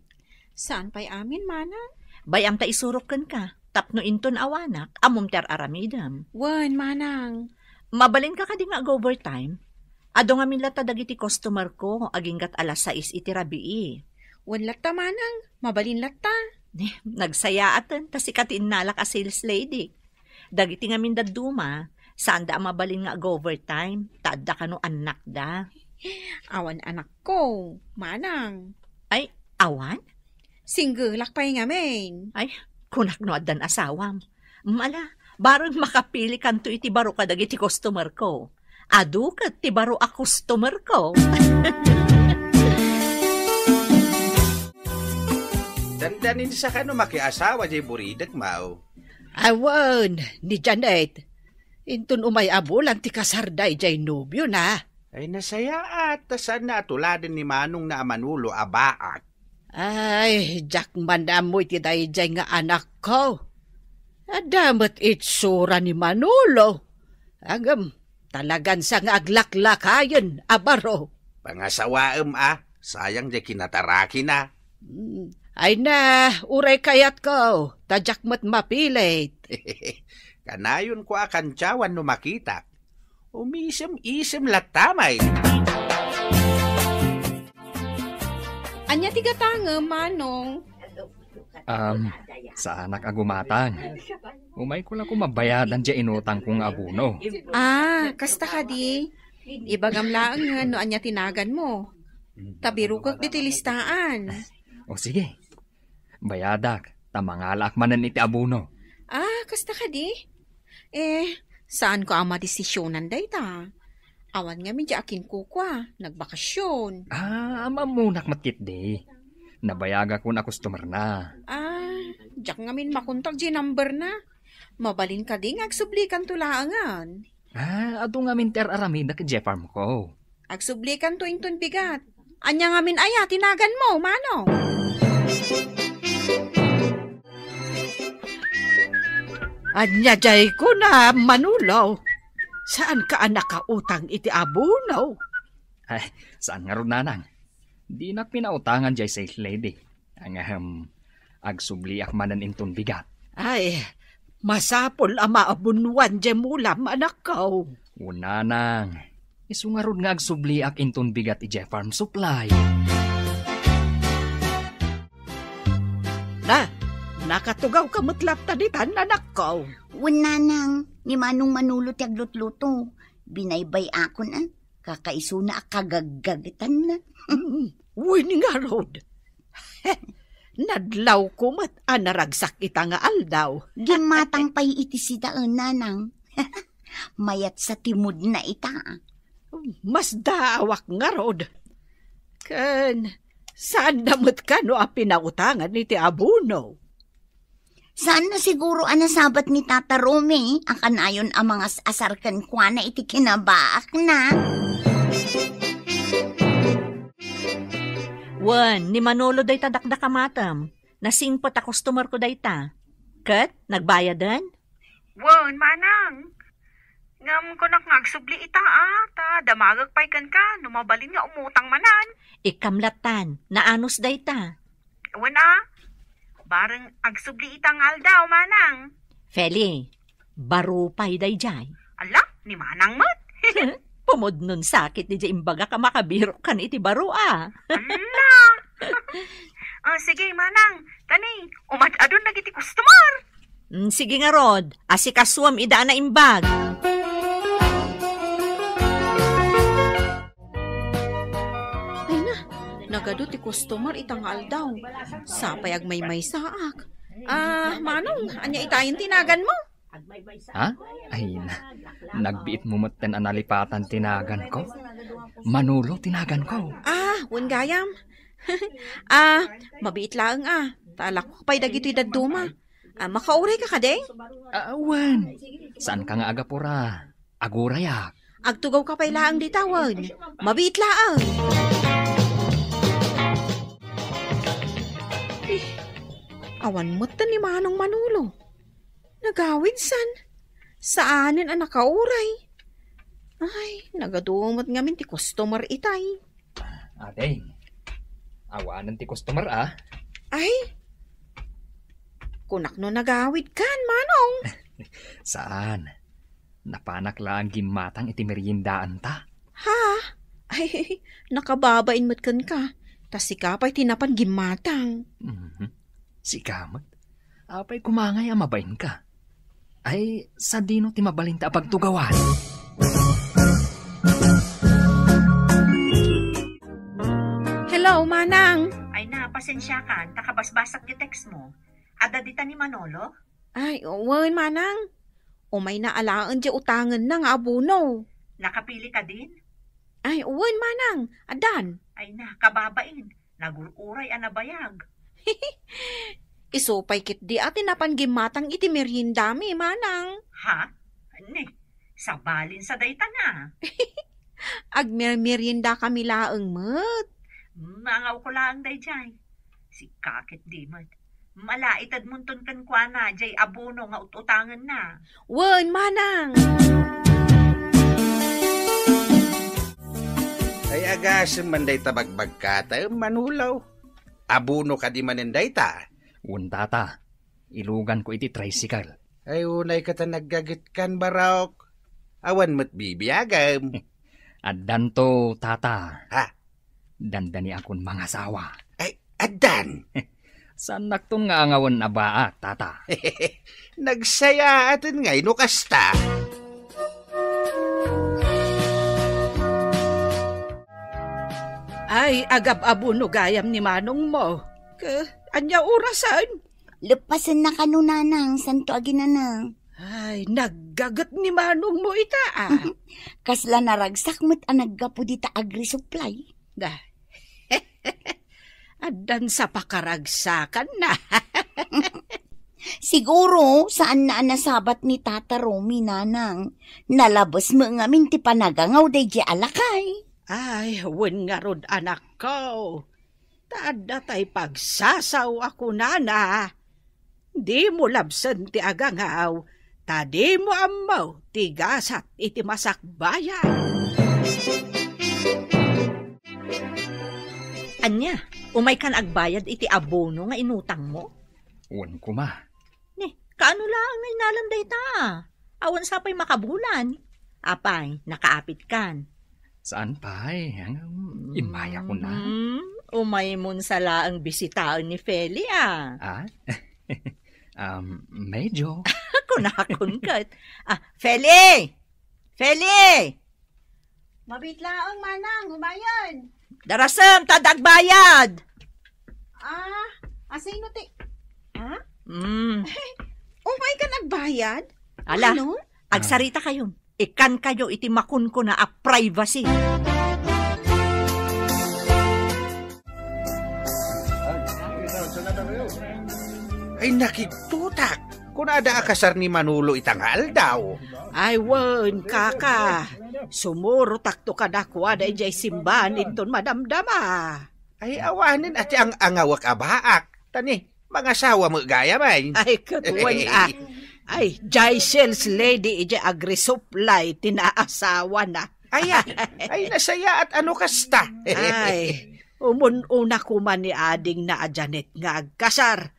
Saan pay amin, Manang? Bay-am ta isurok kenka, tapno inton awanak, ammom ti ar-aramidem. Wen, Manang. Mabalinka kadi nga ag-overtime? Adu ngamin latta dagiti customer ko, aginggat alas sais iti rabii. Wen latta, Manang. Mabalin latta. Eh, nagsayaaten, ta sika ti innalak a sales lady. Dagiti ngamin dadduma, saanda a mabalin nga ag-overtime, ta adda kano annakda. Awan anakko, Manang. Ay, awan? Singgelak pay ngamin. Ay, kunak no addan asawam. Mala, bareng makapili kanto iti baro kadagiti customer ko. Adu ket ti baro a customer ko. Dandanin sa kano makiasawa jay buridek, Mao. Awan, ni Janet. Inton umay a bulan ti kasarda idiay nobiona. Ay, nasayaat, ta saanna a tuladen ni manongna a Manolo a baak. Ay, diak man ammo iti daydiay nga anakko. Adda met itsura ni Manolo. Ngem, talagan sa nga aglaklakayen a baro. Pangasawaem a, sayang diay kinatarakina. Mm, ay na, uray kayatko, ta diak met mapilit. Kanayonko a kantiawan no makitak. Umisem-isem latta met. Ania ti gatangem, Manong? Um, saanak a gumatang. Umayko la koma bayadan diay inutangko nga abono. Ah, kasta kadi. Ibagam laengen no ania ti naganmo. Ta birokek ditoy listaan. O sige. Bayadak, ta mangalaak manen iti abono. Ah, kasta kadi? Eh, saanko a madesisionan dayta. Awan ngamin diay akinkukua, nagbakasyon. Ah, ammonak met ketdi. Nabayagakon a customerna. Ah, diak ngamin makontak diay numberna. Mabalin kadi nga agsublikanto laengen. Ah, adu ngamin ti ar-aramidek idiay farmko. Agsublikanto inton bigat. Ania ngamin aya ti naganmo, Manong? Ania diay kuna, Manolo? Saanka a nakautang iti abono? Ay, saan ngarud, Nanang. Dinak pinautangan diay sales lady. Ngem, agsubliak manen inton bigat. Ay, masapul a maabonuan diay mulam, anakko. Wen, Nanang, isu ngarud nga agsubliak inton bigat idiay farm supply. Na, nakatugawka met latta ditan, anakko. Wen, Nanang, ni Manong Manolo ti aglutluto. Binaybay-akon, a. Kakaisuna a kagaggagetanna. Mm, wen ngarud. Nadlawko met a naragsak ita nga aldaw. Gimmatang pay iti sida, Nanang. Mayat sa ti moodna ita. Masdaawak ngarud. Ken, saanda met kano a pinautangan iti abono? Saanna siguro a nasabat ni Tata Romy a kanayon a mangas-asar kenkuana iti kinabaakna. Wen, ni Manolo dayta dakdakamatem. Nasingpet a customer ko dayta. Ket, nagbayaden? Wen, Manang. Ngem kunak nga agsubli ita, a, ta damagek pay kenka no mabalin nga umutang manen. Ikkam lattan, naanus dayta. Wen a, bareng agsubli ita nga aldaw, Manang. Feli, baro pay dayjay. Ala, ni Manang met. Pumudnon sakit dayjay imbagak a makabirok kan iti baro a. Ala. Ah, sige, Manang. Tani, umad-adun dagiti customer. Mm, sige ngarud, asikasuem ida a naimbag. Ay na, nagadu ti customer ita nga aldaw. Sapay agmaymaysaak. Ah, Manong, ania itayen ti naganmo? Ha? Ay na, nagbiit mo metten a nalipatan ti naganko. Manolo ti naganko. Ah, wen gayam. Ah, mabiit laeng a. Ta alakok pay dagitoy dadduma. Ah, makaurayka kadi? Ah, wen. Saanka nga agapura? Agurayak. Agtugawka pay laeng dita wen. Mabiit laeng. Eh, awan met ni Manong Manolo. Nagawid san? Saanen a nakauray? Ay, nagadu met ngamin ti customer itay. Ading, awanen ti customer a? Ay, kunak no nagawid kan, Manong. Saan? Napanak laeng gimmatang iti meriendaanta. Ha? Ay, nakababain met kenka. Ta sika pay ti napan gimmatang. Mhm. Sika met. Apay koma ngay a mabainka? Ay, sadino ti mabalinta a pagtugawan? Hello, Manang. Ay na, pasensiakan, ta kabasbasak ti text mo. Adda dita ni Manolo? Ay, wen, Manang. Umayna alaen diay utangenna nga abono. Nakapili kadin? Ay, wen, Manang. Addan. Ay na, kababain. Nagur-uray a nabayag. Isu pay ketdi a ti napan gimmatang iti meriendami, Manang. Ha? Ne, sabalin sa dayta na. Agmermeriendakami laeng met. Mangawko laeng daydiay. Sika ketdi met. Malaitedmonton kenkuana diay abono nga ut-utangenna. Wen, Manang. Ay, agasem man dayta bagbagkataem, Manolo. Abono kadi manen dayta? Wen, tata. Iluganko iti tricycle. Ay, unay ka ta naggagetkan, Barok. Awan met bibiagem. Addanto, tata. Ha? Dandaniakon mangasawa. Ay, addan. Saannakton nga angawen a baak, tata. Nagsayaaten ngay no kasta. Ay, agab-abono gayam ni manongmo. Ke, ania orasen? Leppasenna kano, Nanang, santo aginana. Ay, naggaget ni manongmo ita, a. Kasla naragsak met a naggapu dita agri-supply. Da. Addan sa pakaragsakanna. Siguro, saanna a nasabat ni Tata Romy, Nanang. Nalabes met ngamin ti panagangaw daydiay a lakay. Ay, wen ngarud, anakko. Ta adda tay pagsasao a kunana, "Dimo labsen ti agangaw, ta dimo ammo ti gasat iti masakbayan." Ania, umaykan agbayad iti abono nga inutangmo? Wen koma. Ni, kaano laeng nga inalam dayta? Awan sa pay makabulan. Apay, nakaapitkan? Saan pay? Ang, immay ako na. Hmm, umaymon sa laeng bisitaen ni Feli, a. Ah? Um, medyo. Kunakon ket. Ah, Feli! Feli! Mabiit laeng, Manang, umayen. Darasem, ta adda agbayad. Ah, asino ti, ha? Mm. Umaykan agbayad? Ala, ano? Agsarita kayo. Ikan kayo iti makunkuna a privacy. Ay, nakigtutak. Kunada a kasar ni Manolo ita nga aldaw. Ay, wen, kaka. Sumurotakto kadakuada idiay simbahan inton madamdama. Ay, awanen a ti ang-angawek a baak. Tani, mangasawa met gayam, ay. Ay, ket wen, a. Ay, diay sales lady idiay agri-supply ti naasawana. Ay, ay, ay, nasayaat a no kasta. Ay, umun-una koma ni adingna a Janet nga agkasar.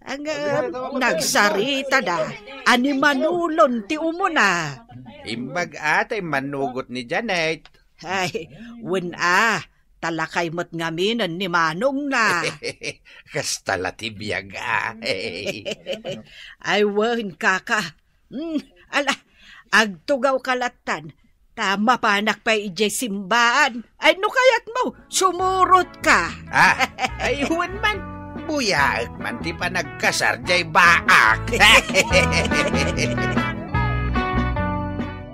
Ang, ah, nagsaritada a ni Manulon ti umuna. Imbag a ta immanugot ni Janet. Ay, wen a, ta lakay met ngaminen ni manongna. Kasta la ti biag a. Ay, wen, kaka. Hmm, ala, agtugawka lattan, ta mapanak pay idiay simbaan. Ay, no kayatmo, sumurotka. Ah, ay, wen man, buyaek man ti panagkasar diay baak.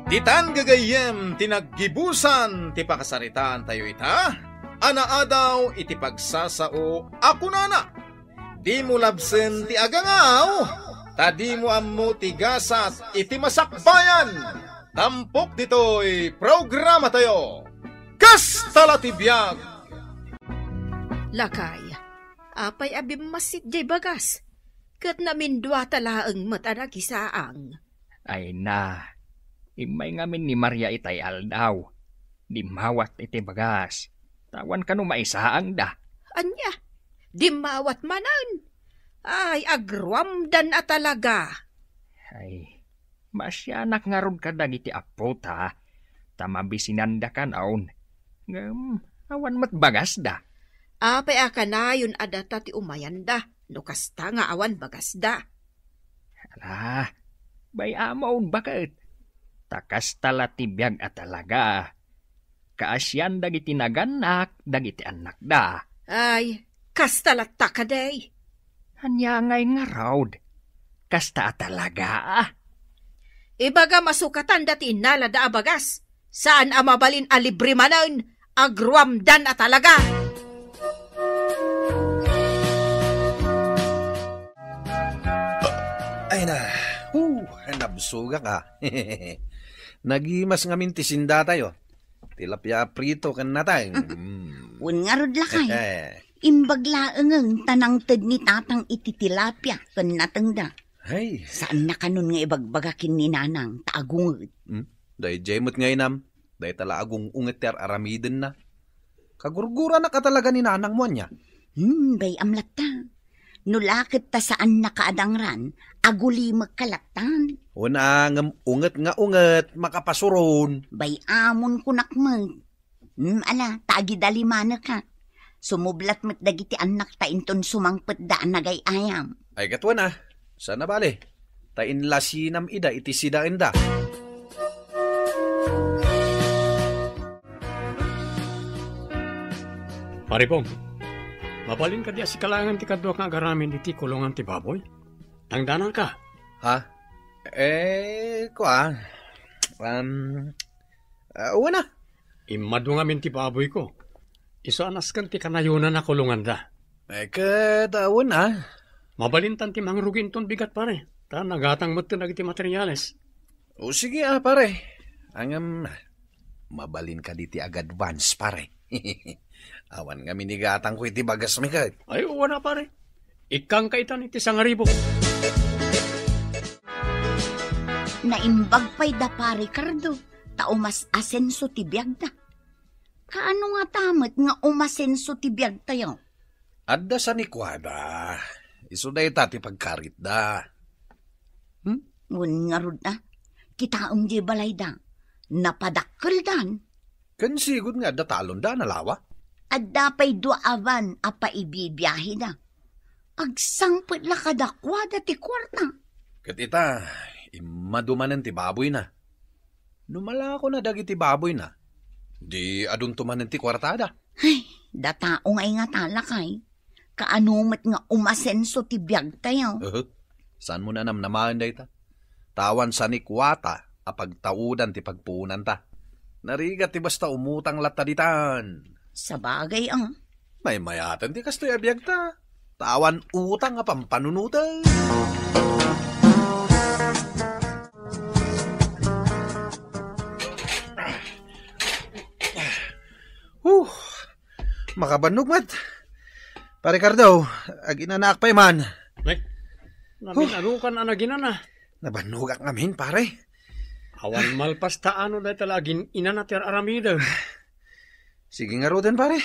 Ditan gagayyem ti naggibusan ti pakasaritaantayo ita, a naadaw iti pagsasao a kunana, "Dimo labsen ti agangaw, ta dimo ammo ti gasat iti masakbayan." Tampok ditoy programatayo, Kasta la ti biag. Lakay, apay a bimmassit diay bagas? Ket naminduata laeng met a nakisaang. Ay na, immay ngamin ni Maria itay aldaw. Dimmawat iti bagas. Ta awan kano maisaangda. Ania? Dimmawat manen? Ay, agruamdan a talaga. Ay, maasianak ngarud kadagiti appota, ta mabisinanda kanayon. Ngem, awan met bagasda. Apay a kanayon a data ti umayanda, no kasta nga awan bagasda? Ala, bay-amon baket. Ta kasta la ti biag a talaga. Kaasian dagiti nagannak dagiti annakda. Ay, kasta latta kadi. Ania ngay ngarud? Kasta a talaga? Ibagam a sukatanda ti innalada a bagas. Saan a mabalin a libre manen, agruamdan a talaga. Ay na, hu, nabsogak a. Nagimas ngamin ti sindatayo. Tilapia prito ken nateng. Mm. Wen ngarud lakay. Eh, eh. Imbag laengen ta nangted ni Tatang iti tilapia ken natengda. Ay. Saanna kanon nga ibagbaga ken ni Nanang ta agunget. Hmm? Daydiay met nga inam. Dayta la agung-unget ti ar-aramidenna. Kagurguranak a talaga ni Nanangmo ania? Hmm, bay-am latta. No la ket ta saannaka a dangran, agulimekka lattan. Wen a, ngem unget nga unget, makapasuron. Bay-amon kunak met. Hmm, ala, ta agidalimaneka. Sumublat met dagiti annakta inton sumangpetda a nagay-ayam. Ay, ket wen a, saan a bale. Ta inlasinam ida iti sidaenda. Pare Pong, mabalin kadi a sika laengen ti kaduak nga agaramin iti kulongan ti baboy? Tangdananka. Ha? Eh, kua, um, ah, wen a. Immadu ngamin ti baboyko. Isu a nasken ti kanayonan a kulonganda. Eh, ket, ah, wen a. Mabalintan ti mangrugi inton bigat, pare. Ta nagatang metten dagiti materiales. O, sige, ah, pare. Ngem, mabalin kadi ti ag-advance, pare. Awan ngamin igatangko iti bagasmi ket. Ay, wen a, pare. Ikkangka itan iti sangaribu. Naimbag pay da Pare Cardo, ta umas-asenso ti biagda. Kaano ngata met nga umasenso ti biagtayo? Adda sanikuada. Isu dayta ti pagkaritda. Hmm? Wen ngarud a. Kitaem diay balayda. Napadakkeldan. Ken sigud nga adda talonda a nalawa. Adda pay dua a van a paibibiahida. Agsangpet la kadakuada ti kuarta. Ket ita, immadu manen ti baboyna. No malakona dagiti baboyna, di adunto manen ti kuartada. Ay, datao nga ingatalakay. Kaano met nga umasenso ti biagtayo? Uhu. Saanmo a namnamaen dayta? Ta awan sanikuata a pagtaudan ti pagpuonanta. Narigat ti basta umutang latta ditan. Sabagay, ah. Maymayaten ti kastoy a biagta. Ta awan utang a pampanunoten. Huh! Makabannog met. Pare Cardo, aginanaak pay man. Ay, naminanukan a naginana. Nabannogak ngamin, pare. Awan malpas ta ano dayta la agin-inana ti ar-aramidem. Sige ngaruden, pare.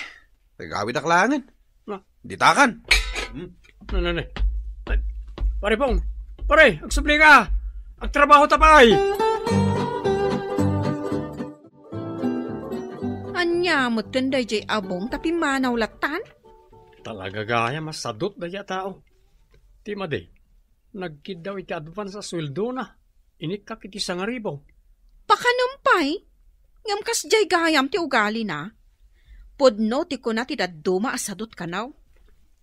Agawidak laengen. Na. Ditakan. Hmm. Na, na, na. Ay, pare Bong. Pare, agsubli ka. Agtrabaho ta pay. Ania met ken daydiay a Bong ta pimmanaw lattan? Talaga gayam a sadot daydiay a tao. Ti madi, nagkiddaw iti advance a sueldona. Inikkak iti sangaribu. Pakanem pay? Ngem kasdiay gayam ti ugalina. Pudno ti kuna ti dadduma a sadot kano.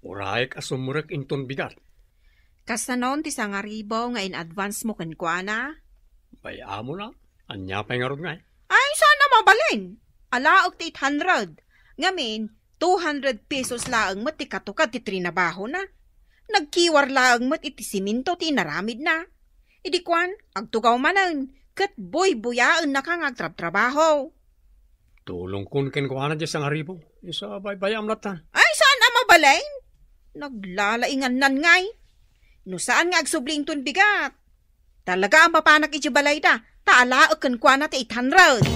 Urayek a sumrek inton bigat. Kasanon ti sangaribu nga in-advance mo kenkuana? Bay-amon a. Ania pay ngarud ngay? Ay, saan a mabalin. Alaek ti eight hundred. Ngamin, two hundred pesos laeng met ti katukad ti trinabahona. Nagkiwar laeng met iti siminto ti inaramidna. Idi kuan, agtugaw manen, ket buybuyaennaka nga agtrabtrabaho. Tulongkon kenkuana diay sangaribu. Isu a baybay-am lattan. Ay, saan a mabalin? Naglalaingannan ngay. No saan nga agsubli inton bigat, talaga a mapanak iti balayda, ta alaek kenkuana ti eight hundred.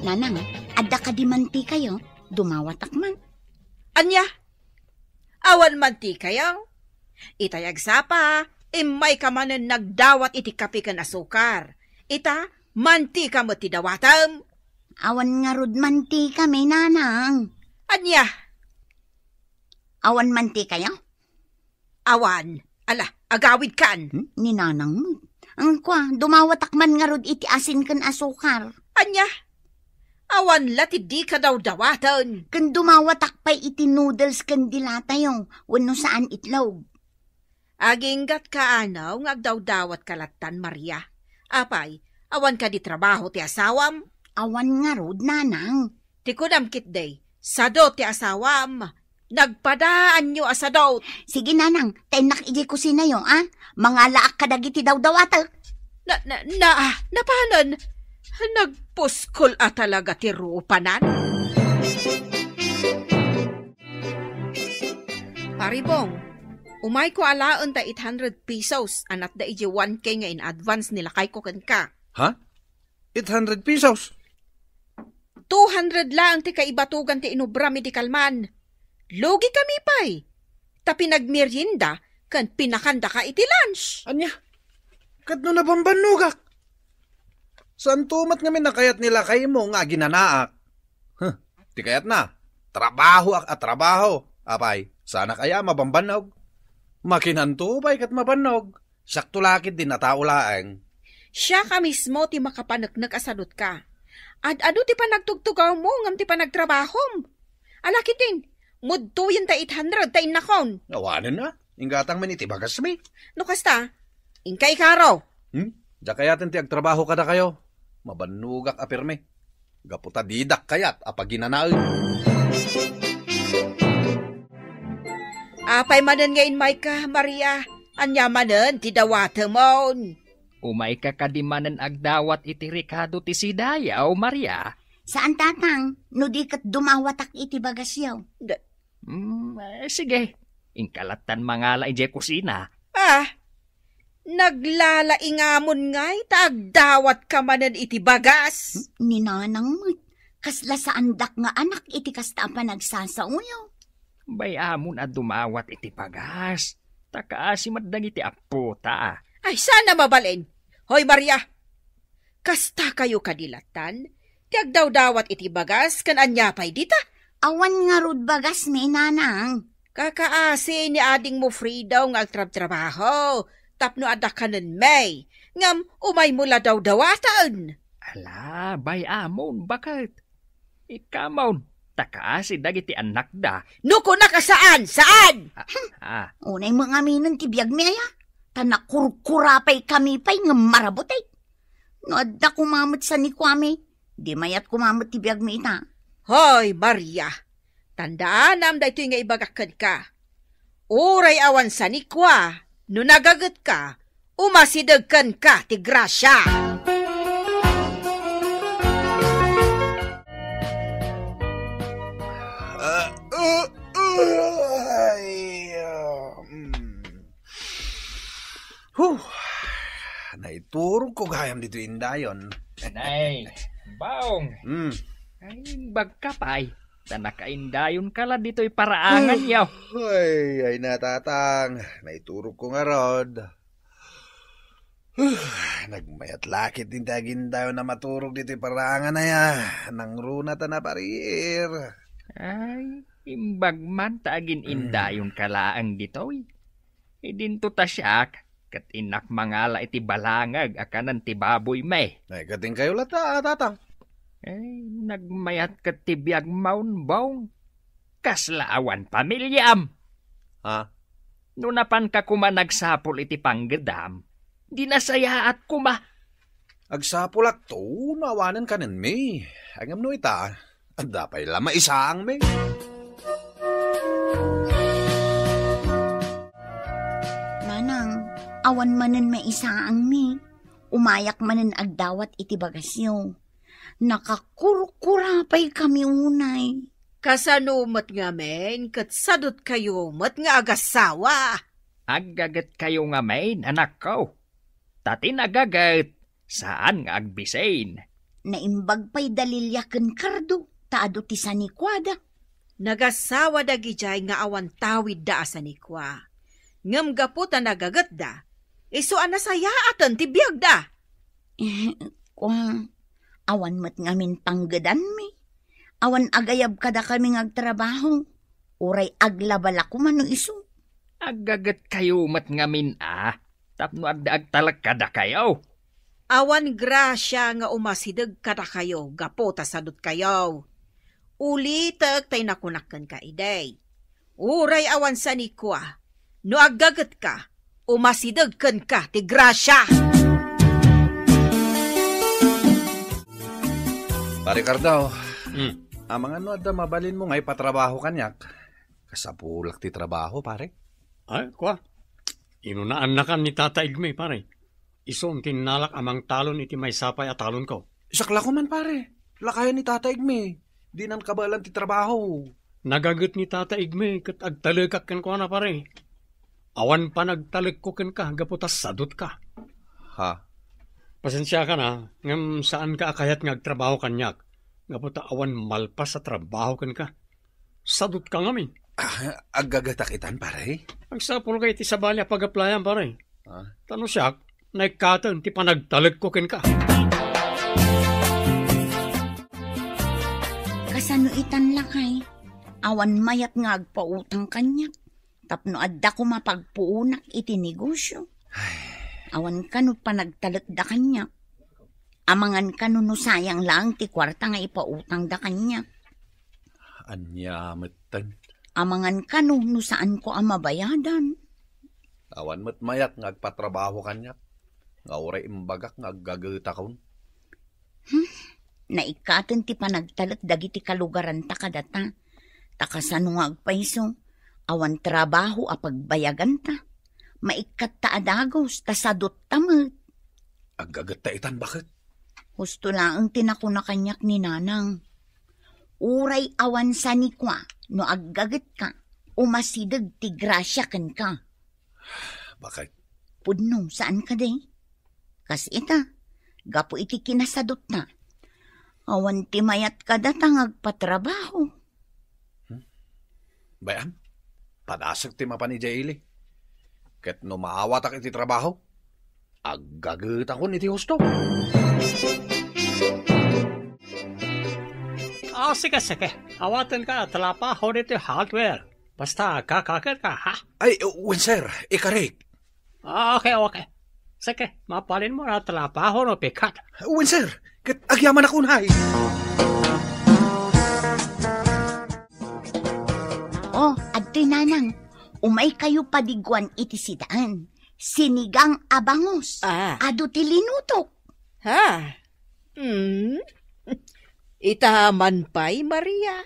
Nanang, adda kadi mantikayo? Dumawatak man. Ania? Awan mantikayo? Itay agsapa, immayka manen nagdawat iti kape ken asukar. Ita, mantika met ti dawatem. Awan ngarud mantikami, Nanang. Ania? Awan mantikayo? Awan. Ala, agawidkan. Hmm? Ni Nanang met. Ngkua, dumawatak man ngarud iti asin ken asukar. Ania? Awan la ti dika dawdawaten. Ken dumawatak pay iti noodles ken dilatayo, wenno saan itlog. Aginggatka ano nga agdawdawatka lattan, Maria? Apay, awan kadi trabaho ti asawam? Awan ngarud, Nanang. Ti kunam ketdi, sadot ti asawam. Nagpadaanyo a sadot. Sige, Nanang, ta innak idiay kusinayo, a? Mangalaak kadagiti dawdawatek. Na, na, na, napanen? Nagpuskol a talaga ti rupanan. Pari Bong, umayko alaen ta eight hundred pesos a natda idiay one K nga in-advance ni lakayko kenka. Ha? Eight hundred pesos? Two hundred laeng ti kaibatugan ti inubram idi kalman. Lugi kami pay. Ta pinagmerienda ken pinakandaka iti lunch. Ania? Ket no nabambannogak? Saanto met ngamin a kayat ni lakaymo nga aginanaak? Huh, ti kayatna, trabahoak a trabaho. Apay, saanak aya a mabambannog? Makinanto pay ket mabannog. Siakto la ketdi a tao laeng. Siak a mismo ti makapaneknek a sadotka. Ad-adu ti panagtugtugawmo ngem ti panagtrabahom. Ala ketdin, mudtoyen ta eight hundred ta innakon. Awanen a, inggatang man iti bagasmi. No kasta, inka ikaro. Hmm? Diak kayaten ti agtrabaho kadakayo. Mabannogak a pirmi. Gapu ta didak kayat a paginanaen. Apay manen nga immayka, Maria? Ania manen ti dawatemon? Umayka kadi manen agdawat iti rekado ti sidayo, Maria? Saan, Tatang, no di ket dumawatak iti bagasyo. Da- Mm, eh, sige. Inka lattan mangala idiay kusina. Ah, naglalaingamon ngay ta agdawatka manen iti bagas. Ni Nanang met, kasla saandak nga anak iti kasta a panagsasaoyo. Bay-amon a dumawat iti bagas. Ta kaasi met dagiti appota. Ay, saan a mabalin. Hoy, Maria, kasta kayo kadi lattan? Ti agdawdawat iti bagas ken ania pay dita? Awan ngarud bagasmi, Nanang. Kakaasi ni adingmo Frido nga agtrabtrabaho tapno adda kanenmi, ngem umaymo la dawdawaten. Ala, bay-amon, baket. Ikkamon, ta kaasi dagiti annakda. No kunak a saan, saan? Ah, ah. Unay mo ngaminen ti biagmi aya. Ta nakurkura pay kami pay ngem marabut, eh. No adda koma met sanikuami, di mayat koma met ti biagmi ita. Hoy, Maria, tandaanam daytoy nga ibagak kenka. Uray awan sanikua, no nagagetka, umasideg kenka ti grasia. Ah, uh, uh, ay, ah, mm. Ayam ditoy indayon. Nay, Baong. Hmm. Ay, bagka pay. Ta nakaindayonka la ditoy paraangan, yaw. Ay, ay na, Tatang. Naiturogko ngarud. Huh, nagmayat lakit din ti agindayon a maturog ditoy paraangan aya. Nangruna ta napariir. Ay, imbag man ta agin-indayonka laeng ditoy. Idinto ta siak, ket innak mangala iti balangag a kanen ti baboymi. Ay, katingkayo latta, a, Tatang. Ay, nagmayat ket ti biagmo, Baong. Kasla awan pamiliam. Ha? No napanka koma nagsapul iti panggedam, di nasayaat koma. Agsapulakto no awanen kanenmi. Ngem no ita, adda pay la maisaangmi. Nanang, awan manen maisaangmi. Umayak manen agdawat iti bagasyo. Nakakurkura pay kami unay. Kasano met ngamin ket sadutkayo met nga agassawa? Aggagetkayo ngamin, anakko. Ta ti nagaget, saan nga agbisin. Naimbag pay da Lilia ken Cardo, ta adu ti sanikuada. Nagassawa dagidiay nga awan tawidda a sanikua. Ngem gapu ta nagagetda, isu a nasayaaten ti biagda. Eh, kua, awan met ngamin panggedanmi. Awan agayab kadakami nga agtrabaho. Uray aglaba la koma no isu. Aggagetkayo met ngamin a, tapno adda agtalek kadakayo. Awan grasia nga umasideg kadakayo gapu ta sadutkayo. Ulitek tay nakunak kenka idi. Uray awan sanikua, no aggagetka, umasideg kenka ti grasia. Pare Cardo, Hmm. amangan no adda mabalinmo nga ipatrabaho kaniak? Kasapulak ti trabaho, pare. Ay, kua. Inunaannakan ni Tata Igme, pare. Isu ti innalak a mangtalon iti maysa pay a talonko. Isak la koma, pare. Lakayan ni Tata Igme. Dinan kabaelan ti trabaho. Nagaget ni Tata Igme ket agtalekak kenkuana, pare. Awan panagtalekko kenka gapu ta sadutka. Ha? Pasensiakan a, ngem saanka a kayat nga agtrabaho kaniak gapu ta awan malpas a trabaho kenka. Sadutka ngamin. Ah, aggagetak itan, pare? Agsapulka iti sabali a pagaplayam, pare. Ah? Ta no siak, naikkaten ti panagtalekko kenka. Kasano itan, lakay? Awan mayat nga agpautang kaniak tapno adda koma pagpuonak iti negosio. Ay. Awan kano panagtalekda kaniak. Amangan kano no sayang laeng ti kuarta nga ipautangda kaniak. Ania metten? Amangan kano no saanko a mabayadan. Awan met mayat nga agpatrabaho kaniak, nga uray imbagak nga aggagetakon. Hmm? Naikkaten ti panagtalek dagiti kalugaranta kadata. Ta kasano nga agpayso, awan trabaho a pagbayaganta. Maikkatta a dagus, ta sadutta met. Aggagetta itan, baket? Husto laeng ti nakuna kaniak ni Nanang. Uray awan sanikua no aggagetka, umasideg ti grasia kenka. Baket? Pudno, saan kadi? Kas ita, gapu iti kinasadutta, awan ti mayat kadata nga agpatrabaho. Hmm? Bay-am, padasek ti mapan idiay ili. Ket no maawatak iti trabaho, aggagetakon iti husto. Ah, sige, sige. Awatenka a trabaho ditoy hardware. Basta agkakaket ka, ha? Ay, wen, sir. Ikarik. Ah, okay, okay. Sige, mapalinmo a trabaho no pikat. Wen, sir. Ket agyamanak unay. Oh, adtoy, Nanang. Umaykayo padiguan iti sidaen. Sinigang a bangus. Ah. Adu ti linutok. Ha? Hmm? Ita man pay, Maria?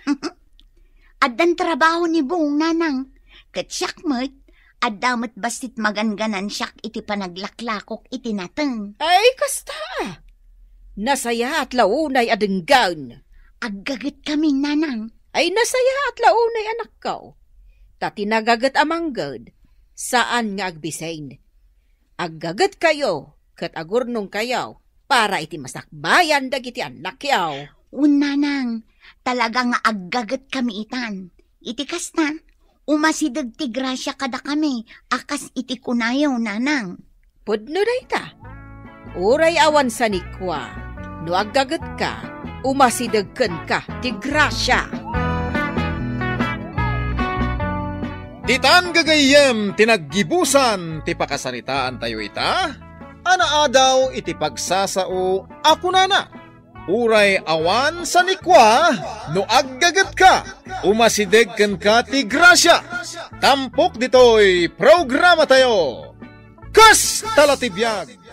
Addan trabaho ni Bong, Nanang. Ket siak met, adda met bassit maganganan siak iti panaglaklakok iti nateng. Ay, kasta! Nasayaat la unay a denggen. Aggagetkami, Nanang. Ay, nasayaat la unay, anakko. Ta ti nagaget a mangged, saan nga agbisin. Aggagetkayo ket agurnongkayo, para iti masakbayan dagiti annakyo. Wen, nanang, talaga nga aggagetkami itan. Iti kasta, umasideg ti grasia kadakami a kas iti kunayo, nanang. Pudno dayta. Uray awan sanikua, no aggagetka, umasideg kenka ti grasia. Ditan gagayyem ti naggibusan ti pakasaritaantayo ita, a naadaw iti pagsasao a kunana, "Uray awan sanikua, no aggagetka, umasideg kenka ti grasia." Tampok ditoy programatayo. Kasta la ti biag!